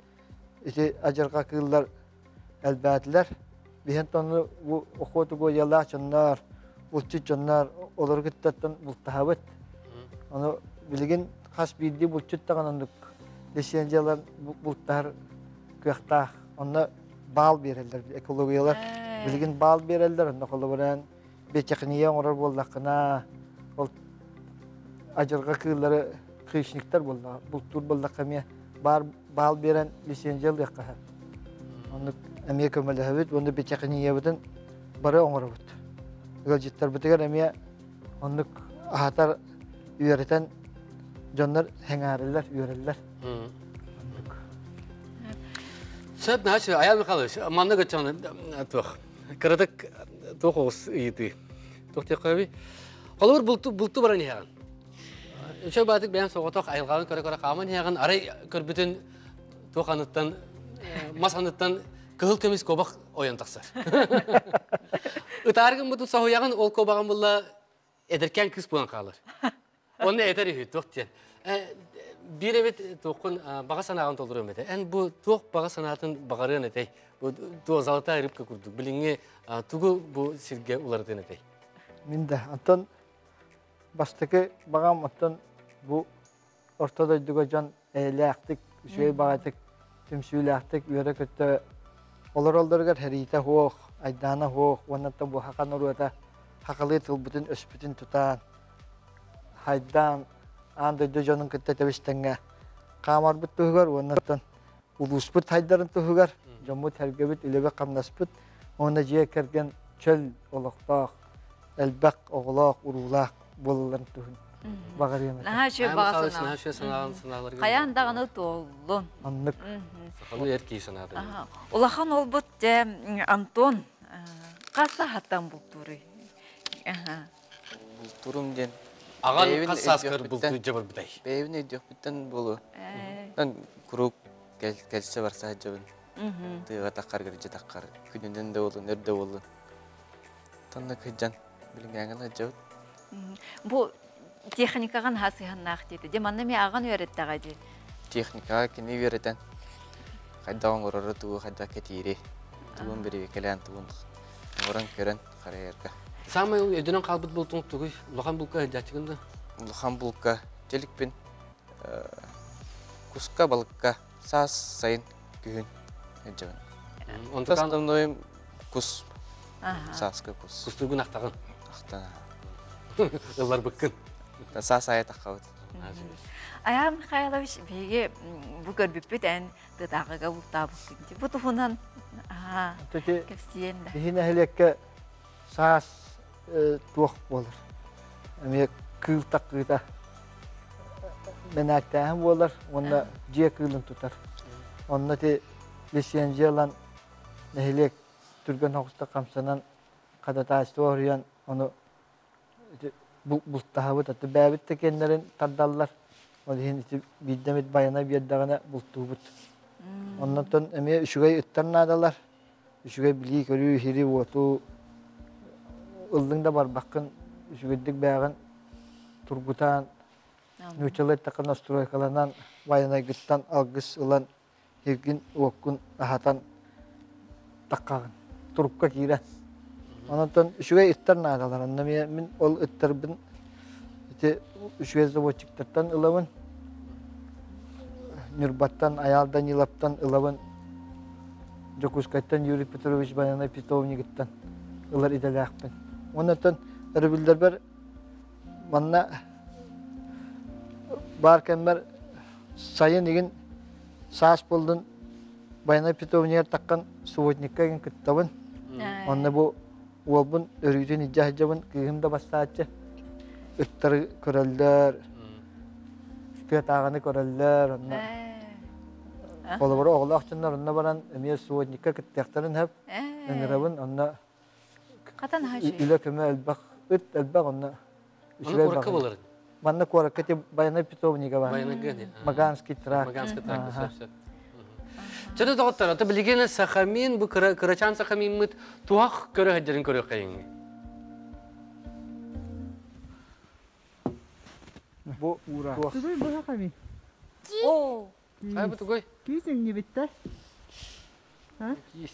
ити адьырҕа кыыллар элбээтилэр. Биһэн тону бу охотугуойалаах дьоннор, булчут дьоннор олору кыттаттан бултаһабыт. Ону билигин хас биирдии булчут даҕаны оннук лицензиялар бултаһар кыахтаах. Онно баал биэрэллэр экологиялар билигин баал биэрэллэр онно холобураан биотехния оҥорор буоллаххына ол адьырҕа кыыллары хищниктар буолла бултуур буоллахха эмиэ баар баал биэрэн лицензия ылыахха сөп оннук эмиэ көмөлөһөбүт уонна биотехниябытын бары оҥоробут ыалдьыттарбытыгар эмиэ оннук аһатар үөрэтэн дьоннор сэҥээрэллэр үөрэллэр Сөп, наһаа Аян Михайлович, манна көччөҕүнэ туох кыратык туох оҕус ыйытыы. Туох диэххэ Холобур булту булту баран иһэҕин. Үчүгэй баатык бэйэм соҕотох айылҕаҕын көрө-көрө хааман иһэҕин, арай көрбүтүн туох аныттан мас аныттан кыһыл көмүс куобах ойон тахсар. Ытаар гыммытын соһуйаҕын, ол куобаҕын булла эдэркээн кыыс буолан хаалар. Онно этэр үһү, туох диэн. Биир эбит туоххун баҕа санааҕын толоруом этэ. Эн бу туох баҕа санаатын баҕарыан этэй? Бу туох золотая рыбка курдук. Билиҥҥи тугу бу сиргэ уларытыан этэй? Мин да. Оттон бастакы баҕам оттон бу орто дойдуга дьон эйэлээхтик, үчүгэй баҕайытык, түмсүүлээхтик үөрэ-көтө олороллоругар сэриитэ суох, айдаана суох уонна бу саха норуота сахалыы тылбытын-өспүтүн тутаан, хайдаан аан дойду дьонун кытта тэбис-тэҥҥэ хаамарбыт туһугар уонна улууспут хайдарын туһугар дьоммут-сэргэбит, үлэбит-хамнаспыт уонна дьиэ кэргэн Чөл олохтоох, элбэх оҕолоох, уруулаах буолалларын туһун баҕарыам этэ. Наһаа үчүгэй баҕа санаа. Наһаа үчүгэй санааларын санааларга. Хайаан даҕаны туоллун. Оннук. Сахалыы эр киһи санаата. Улахан олбут дьэ Антон хас саһаттан бултууруй? Бултуурум диэн Аҕан хас сааскар бултуур дьабарбытай? Бэйэбин өйдүөхпүттэн буолуо. Куруук кэлсэ барса сылдьабын. Тыаҕа таххар, кырдьа таххар, күнүнэн да буоллун, өр да буоллун. Тонна кыдьан, билиҥҥээҥҥэ сылдьабыт. Бу техникаҕа наһаа сыһыаннаах диэтэ. Дьэ манна эмиэ аҕан үөрэттэҕэ дии. Техникаҕа кини үөрэтэн хайдах оҥорору, тугу хайдах кэтиири, тугун бирибикэлээн, тугун оҥорон көрөн харайарга. Саамай өйдөнөн хаалбыт бултуҥ тугуй? Улахан булка сылдьааччыгын да? Улахан булка дьэликпин куска, балыкка саас, сайын, күһүн сылдьабын. Онтон Основнойум кус, сааскы кус. Кустургун ахтаҕын? Ахтан. Ылларбыккын? Саас аайы таххабыт. Айаан Михайлович, биһиги бу көрбүппүт эн тытааҕыга бултаабыккын. Бу туһунан кэпсиэн да. Биһи нэһилиэккэ саас туох буолар? Эмиэ кыыл таккыыта мэнээктээһин буолар уонна дьиэ кыылын тутар. Онно ити лицензия ылан нэһилиэк түргэн соҕустук хамсанан ходатайство оруйан ону бултаһабыт аты бэйэбит да киэннэрин тардаллар. Ол иһин ити биирдэ эмит байанай биэрдэҕинэ бултуубут. Оннотон эмиэ үчүгэй ыттар наадалар. Үчүгэй билии-көрүү, иһири-уоту ыллыҥ да барбаккын үчүгэйдик бэйэҕин тургутаан, нууччалыы эттэххэ настройкаланан, байанайгыттан алгыс ылан сиргин-уоккун аһатан таххаҕын, турукка киирэн. Онон үчүгэй ыттар наадалар. Онно мин ол ыттарбын ити үчүгэй заводчиктартан ылабын. Ньурбаттан Айаал Даниловтан ылабын. Дьокуускайтан Юрий Петрович Баянай питомнигыттан ылар идэлээхпин. Оннуттан өрөбүллэрбэр манна баар кэммэр сайын игин саас буоллун Байанай питомнигар таххан субботникка игин кыттабын. Онно бу уолбун өрүүтүн илдьэ сылдьабын, кыыһым да бастааччы. Ыттары көрөллөр, тыатааҕыны көрөллөр, онно холобура оҕолоох дьоннор онно баран эмиэ субботникка кыттыахтарын сөп. Ыҥырабын, онно Хатан үлэ көмө элбэх, ыт элбэх онно. Манна куоракка болар. Манна куоракка ти Байанай питомнига бар. Маганский тракт. Маганский тракт, сөп, сөп. Чөтө доҕоттор, ата билигин Сахамин, бу кырачаан Сахамиммыт туһах көрө сылдьарын көрүөххэйиҥ. Бу туох? Тугуй бу Сахамин? Оо. Хай бу тугуй? Киис иҥнибиттэр. Киис.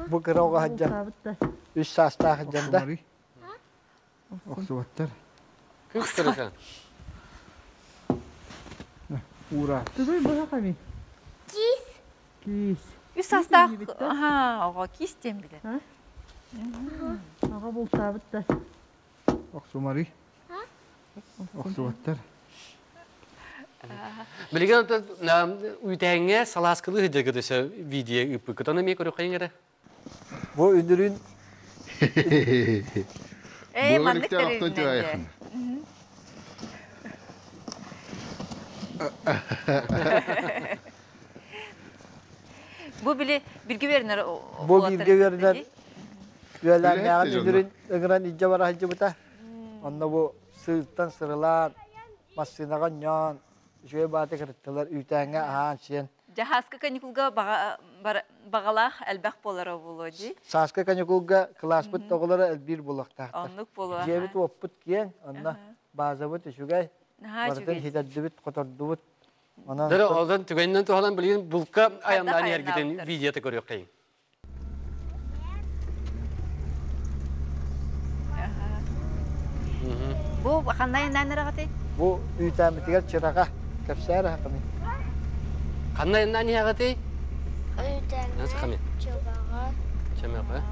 Бу кыра оҕо сылдьан, үс саастаах сылдьан да. Охсубаттар. Кыыс кырачаан. Ура. Тугуй бу Сахамин? Киис. Киис. Үс саастаах оҕо киис диэн билэр. Аҕа бултаабыт да. Охсумарый. Охсубаттар. Билигин үүтээҥҥэ салааскылыы сылдьарга өссө видео ыыппыккыт. Ону эмиэ көрүөххэйиҥ эрэ. Бу үнүрүүн Ээ, маннык тэрилинэн Бу били бирге беринер Бу бирге беринер үөлээннээҕин үнүрүн ыҥыран илдьэ бара сылдьыбыта. Онно бу сыыртан сырылаан, массыынаҕа онньоон, үчүгэй бааты кырыттылар, үүтээҥҥэ аһаан сиэн. Жаһааскы каникулга баҕалаах элбэх буолара буолуо дии. Сааскы каникулга кылааспыт оҕолоро элбиир буолуохтаахтар. Оннук буолуо. Дьиэбит уоппут киэҥ, онно базабыт үчүгэй. Барытын хитэрдибит, хотордубут. Онон Дөрө олдан түгэнинэн туһалан билигин булка айаннаан иһэргитин видеота көрүөххэйиҥ. Бу ханна айаннаан эрэҕитий? Бу үүтээммитигэр чыраҕа кэпсээр аһакамый. Ханна айаннаан иһэҕитий? Үүтээҥҥэ чыбаҕа. Чэмэҕэ.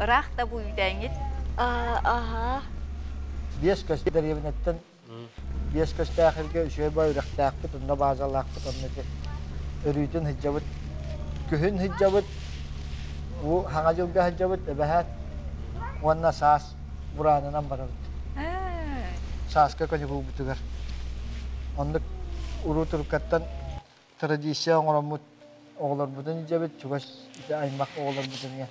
Ыраах да бу үүтээҥҥит? Аһа. Биэс көс дэриэбинэттэн биэс көстөөх эргэ үчүгэй бай үрэхтээхпит, онно баазалаахпыт, онно ити өрүүтүн сылдьабыт. Күһүн сылдьабыт, бу хаҥа дьылга сылдьабыт, эбэһээт. Уонна саас бураанынан барабыт. Сааска каникулбутугар. Оннук уруу туруккаттан традиция оҥороммут оҕолорбутун илдьэбит, чугас ити аймах оҕолорбутун иһэ.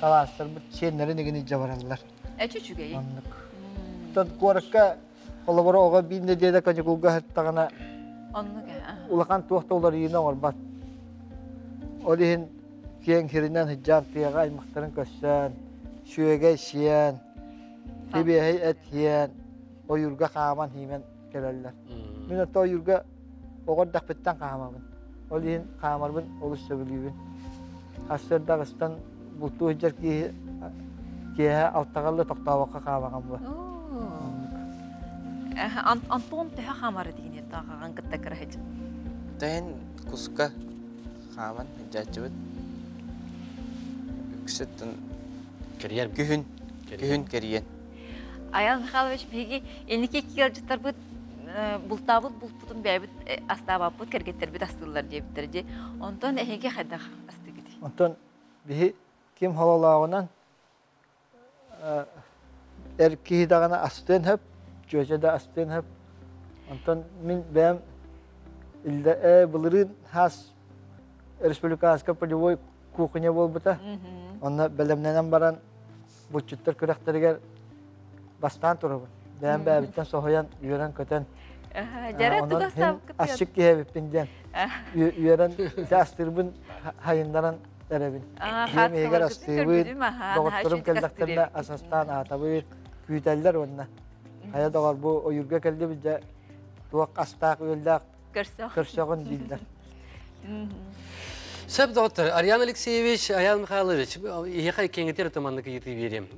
Талаастарбыт сиэннэрин игин илдьэ бараллар. Эчи үчүгэй. Оннук. Оттон куоракка холобура оҕо биир нэдиэлэ каникулга сыттаҕына Оннук улахан туох да уларыйыыны оҥорбот. Ол иһин киэҥ сиринэн сылдьан тыаҕа аймахтарын көрсөн, сүөгэй сиэн, сибиэһэй эт сиэн, ойуурга хааман хиимэн кэлэллэр. Мин ото ойуурга оҕо эрдэхпиттэн хаамабын. Ол иһин хаамарбын олус сөбүлүүбүн. Сарсыарда аҕыстан бултуу сылдьар киһи киэһэ алтаҕа тохтообокко хаамаҕын буо. Антон төһө хаамары дигин тааҕаҕын кытта кыраһыч. Тэһин куска хааман дьааччыбыт. Үксэттэн Кэрийэр күһүн күһүн кэрийэн. Аян Михайлович биһиги инники киэлдьиттарбыт бултаабыт булпутун бэйэбит астаабаппыт кэргэттэрбит астыыллар диэбиттэр дии. Онтон эһиги хайдах астыгытый? Онтон биһи ким хололооҕунан эр киһи даҕаны астыан сөп, чүөчэ да астыан сөп. Онтон мин бэйэм былырыын хаас республиканскай полевой кухня буолбута. Онно бэлэмнэнэн баран булчуттар күрэхтэригэр бастаан турабын. Бэйэм бэйэбиттэн соһуйан, үөрэн-көтөн асчык киһи эбиппин диэн үөрэн ити астыырбын хайыннаран эрэбин. Дьиэм иһигэр астыыбын, доҕотторум кэллэхтэринэ ас астаан аһатабын, күүтэллэр уонна хайа доҕор бу ойуурга кэллибит дьэ туох астаах-үөллээх көрсөҕүн дииллэр. Сөп доҕоттор, Ариан Алексеевич, Аян Михайлович, иһиэхэ киэҥэтэр ытыманнык ыйытыы биэриэм.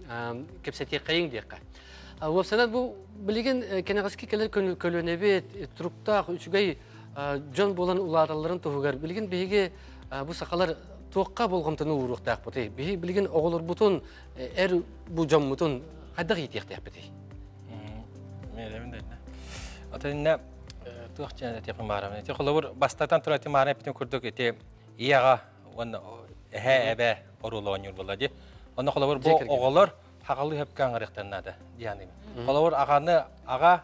Кэпсэтиэххэйиҥ диэххэ. Уопсанан бу билигин кэнэҕэски кэлэр көлүөнэбит туруктаах үчүгэй дьон буолан улааталларын туһугар билигин биһиги бу сахалар туохха болҕомтону ууруохтаахпытый? Биһи билигин оҕолорбутун, эр бу дьоммутун хайдах иитиэхтээхпитий? Отонна туох дьиэн этиэхпин баарабын. Ити холобур бастатан туран ити маара эппитим курдук ити ийэ аҕа уонна эһээ эбээ оруолу оонньуур буолла дии. Онно холобур бу оҕолор хаҕалыы хөпкө аҥарыахтарын наада диэн. Холобур аҕаны аҕа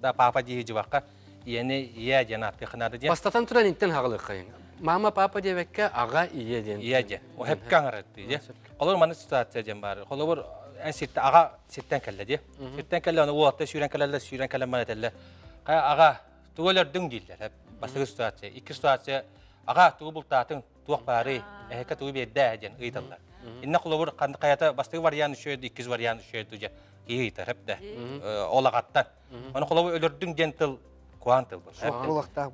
да папа дии дьыбакка ийэни ийэ диэн ааттыахха наада диэн. Бастатан туран интен хаҕалыаххайын. Мама папа диэбэккэ аҕа ийэ диэн. Ийэ диэн. О хөпкө аҥарар дии. Холобур маннык ситуация диэн баар. Холобур эн сиртэн аҕа сиртэн кэллэ дии. Сиртэн кэллэ аны уолаттар сүүрэн кэлэллэр, сүүрэн кэлэн баран этэллэр. Хайа аҕа тугу өлөрдүҥ дииллэр. Бастакы ситуация. Икки ситуация аҕа тугу бултаатыҥ, туох баарый, эһэкэ тугу биэрдээ диэн ыйыталлар. Инна холобур хайата бастакы вариант үчүгэй иккис вариант үчүгэй дуу киһи ыйытар эптэ. Ол аҕаттан. Аны холобур өлөрдүҥ диэн тыл куһаан тыл был.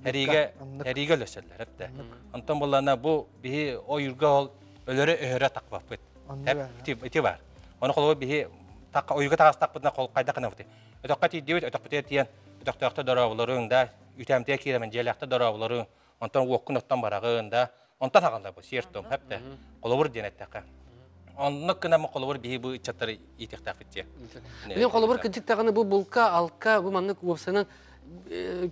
Эриигэ эриигэ өлөсөллөр эптэ. Онтон буллана бу биһи ойуурга ол өлөрө өһөрө тахпаппыт. Ити бар. Оны холобур биһи ойуурга таҕыстахпытына хайдах гынабытый? Өтөххө тиийдибит, өтөхпүтүгэр тиийэн өтөхтөөхтө дорооболоруҥ да, үтэмтигэ киирэмин дьиэлээхтэ дорооболоруҥ, онтон уоккун оттон бараҕын да, онтон хаҕалла бу сиэр-туом хэптэ. Холобур диэн эттэххэ. Оннук гынан холобур биһи бу ыччаттары иитиэхтээхпит диye. Билин холобур кырдьык даҕаны бу булка, алка, бу маннык уопсайынан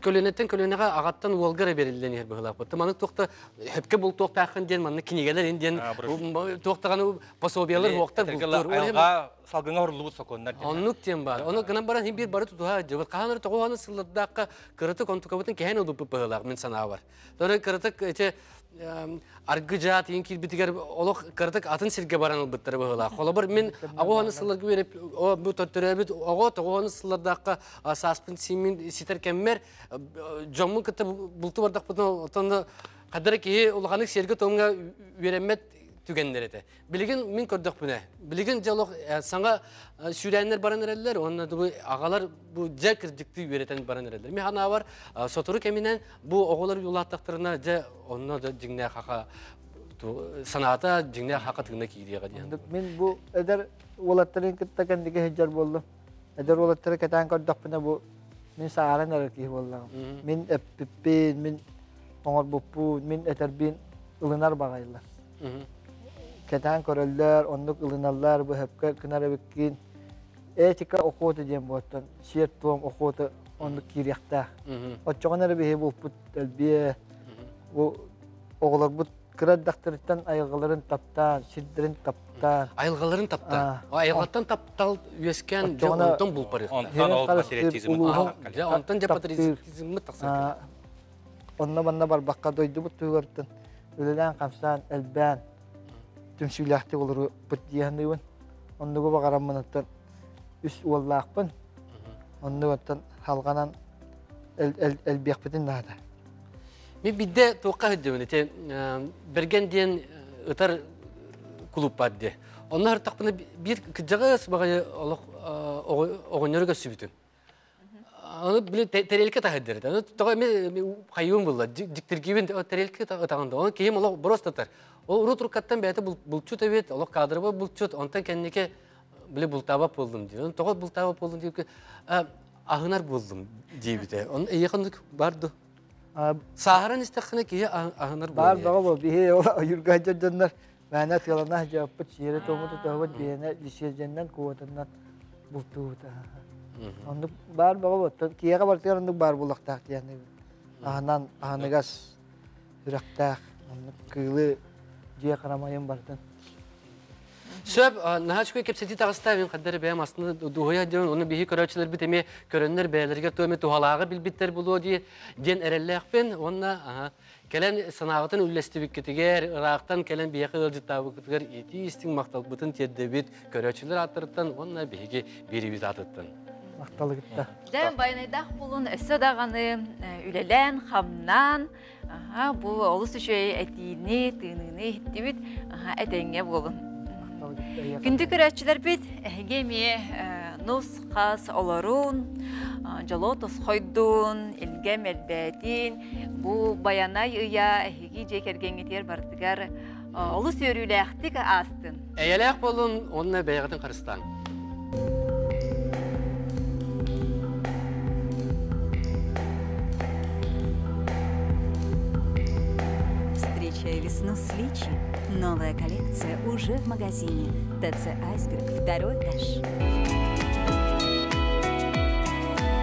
көлүөнэттэн көлүөнэҕэ аҕаттан уолга эрэ бериллэн иһэр быһыылаах. Маннык туохта хөпкө бултуохтааххын диэн маннык кинигэлэр ин диэн туох даҕаны пособиялар уохтар бултуур. Айылҕа салгыҥа оһоруллубут сокуоннар. Оннук диэн баар. Ону гынан баран хин биир бары тутуһа дьыбыт. Хаһан эрэ тоҕуһаны сыллардаахха кыратык онтукабытын кэһэн ылбыппыт быһыылаах мин санаабар. Торо кыратык ити аргы жаат иин киирбитигэр олох кыратык атын сиргэ баран ылбыттара быһыылаах. Холобур мин оҕоһону сылларга үөрэп бу төрөөбүт оҕо тоҕуһону сыллардаахха сааспын сииммин ситэр кэммэр дьоммун кытта булту бардахпытына оттон хадара киһи улаханнык сиэргэ-туомҥа үөрэммэт түгэннэр этэ. Билигин мин көрдөхпүнэ, билигин дьэ олох саҥа сүүрээннэр баран эрэллэр, уонна бу аҕалар бу дьэ кырдьыктыы үөрэтэн баран эрэллэр. Мин ханаабар сотору кэминэн бу оҕолор улааттахтарына дьэ онно да дьиҥнээх хаха санаата дьиҥнээх хаха тыына киириэҕэ диэн. Мин бу эдэр уолаттарын кытта кэнники сылдьар буоллум. Эдэр уолаттары кэтээн көрдөхпүнэ бу мин сааран эрэр киһи буоллаҕым. Мин эппиппин, мин оҥорбуппун, мин этэрбин ылынар баҕайылар. Кэтээн көрөллөр, оннук ылыналлар, быһапка гынар эбиккин. Этика охота диэн буоттан, сиэр-туом охота оннук киириэхтээх. Оччоҕуна эрэ биһи булпут элбиэ, бу оҕолорбут Кыра эрдэхтэриттэн айылҕаларын таптаан, сирдэрин таптаан. Айылҕаларын таптаан. Айылҕаттан таптал үөскээн дьэ онтон булпарыахтаах. Онтон ол патриотизмы Дьэ онтон дьэ патриотизммыт тахсар. Онно манна барбакка дойдубут туһугартан үлэлээн-хамсаан, элбээн түмсүүлээхтик олоруппут дии саныыбын. Оннугу баҕараммын оттон үс уоллаахпын. Оннук оттон халҕанан элбиэхпитин наада. Мин бидде туохха сылдьабын ити Берген диэн ытар кулууп бар дии. Онно ыртахпына биир кырдьаҕас баҕайы олох оҕонньору көрсүбүтүм. Аны били тарелка таһырдыр. Аны тоҕо эми хайыым булла. Диктиргибин тарелка ытаҕында. Оны киһим олох просто тар. Ол урут уруккаттан бэйэтэ булчут эбит, олох кадрыба булчут. Онтон кэнники били бултаабат буоллум диир. Оны тоҕо бултаабат буоллум диир аһынар буоллум диэбитэ. Оны эйиэхэ оннук бар ду? Сааһыран истэххинэ киһи аһынар Баар бөҕө бол биһи ол ойуурга сылдьар дьоннор мээнэ тыалана сылдьыбаппыт сиэрэ туому тутуһабыт биһиэнэ лисиэдьэннэн куотаннан бултуубут. Оннук баар бөҕө бол киһиэхэ барытыгар оннук баар буолуохтаах диэн аһынан аһыныгас сүрэхтээх оннук кыылы дьиэ харамайын барытын. Сөп, наһаа үчүгэй кэпсэтии таҕыста, мин хаддар бэйэм астына дуһуйа диэн, оны биһи көрөөччүлэрбит эмиэ көрөннөр бэйэлэригэр туох эмэ туһалааҕы билбиттэр булуо дии диэн эрэллээхпин уонна кэлэн санааҕытын үллэстибиккитигэр, ыраахтан кэлэн биһиэхэ ыалдьыттаабыккытыгар итии истиҥ махталбытын тиэрдэбит көрөөччүлэр ааттарыттан уонна биһиги биэриибит аатыттан. Махталыгытта. Дьэ, байанайдаах булун өссө даҕаны үлэлээн, хамнаан, Аха, бу олус үчүгэй этиини, тыыныыны иһиттибит. Аха, этэҥҥэ буолун. Күндү көрөөччүлэрбит, эһиги эмиэ нус-хас олорун, дьоло тосхойдун, илгэм элбээтин, бу Байанай ыйа эһиги дьиэ кэргэҥҥитигэр барытыгар олус үөрүүлээхтик аастын. Эйэлээх буолун уонна бэйэҕитин харыстааҥ. Встречай весну с Личи. Новая коллекция уже в магазине. ТЦ «Айсберг», второй этаж.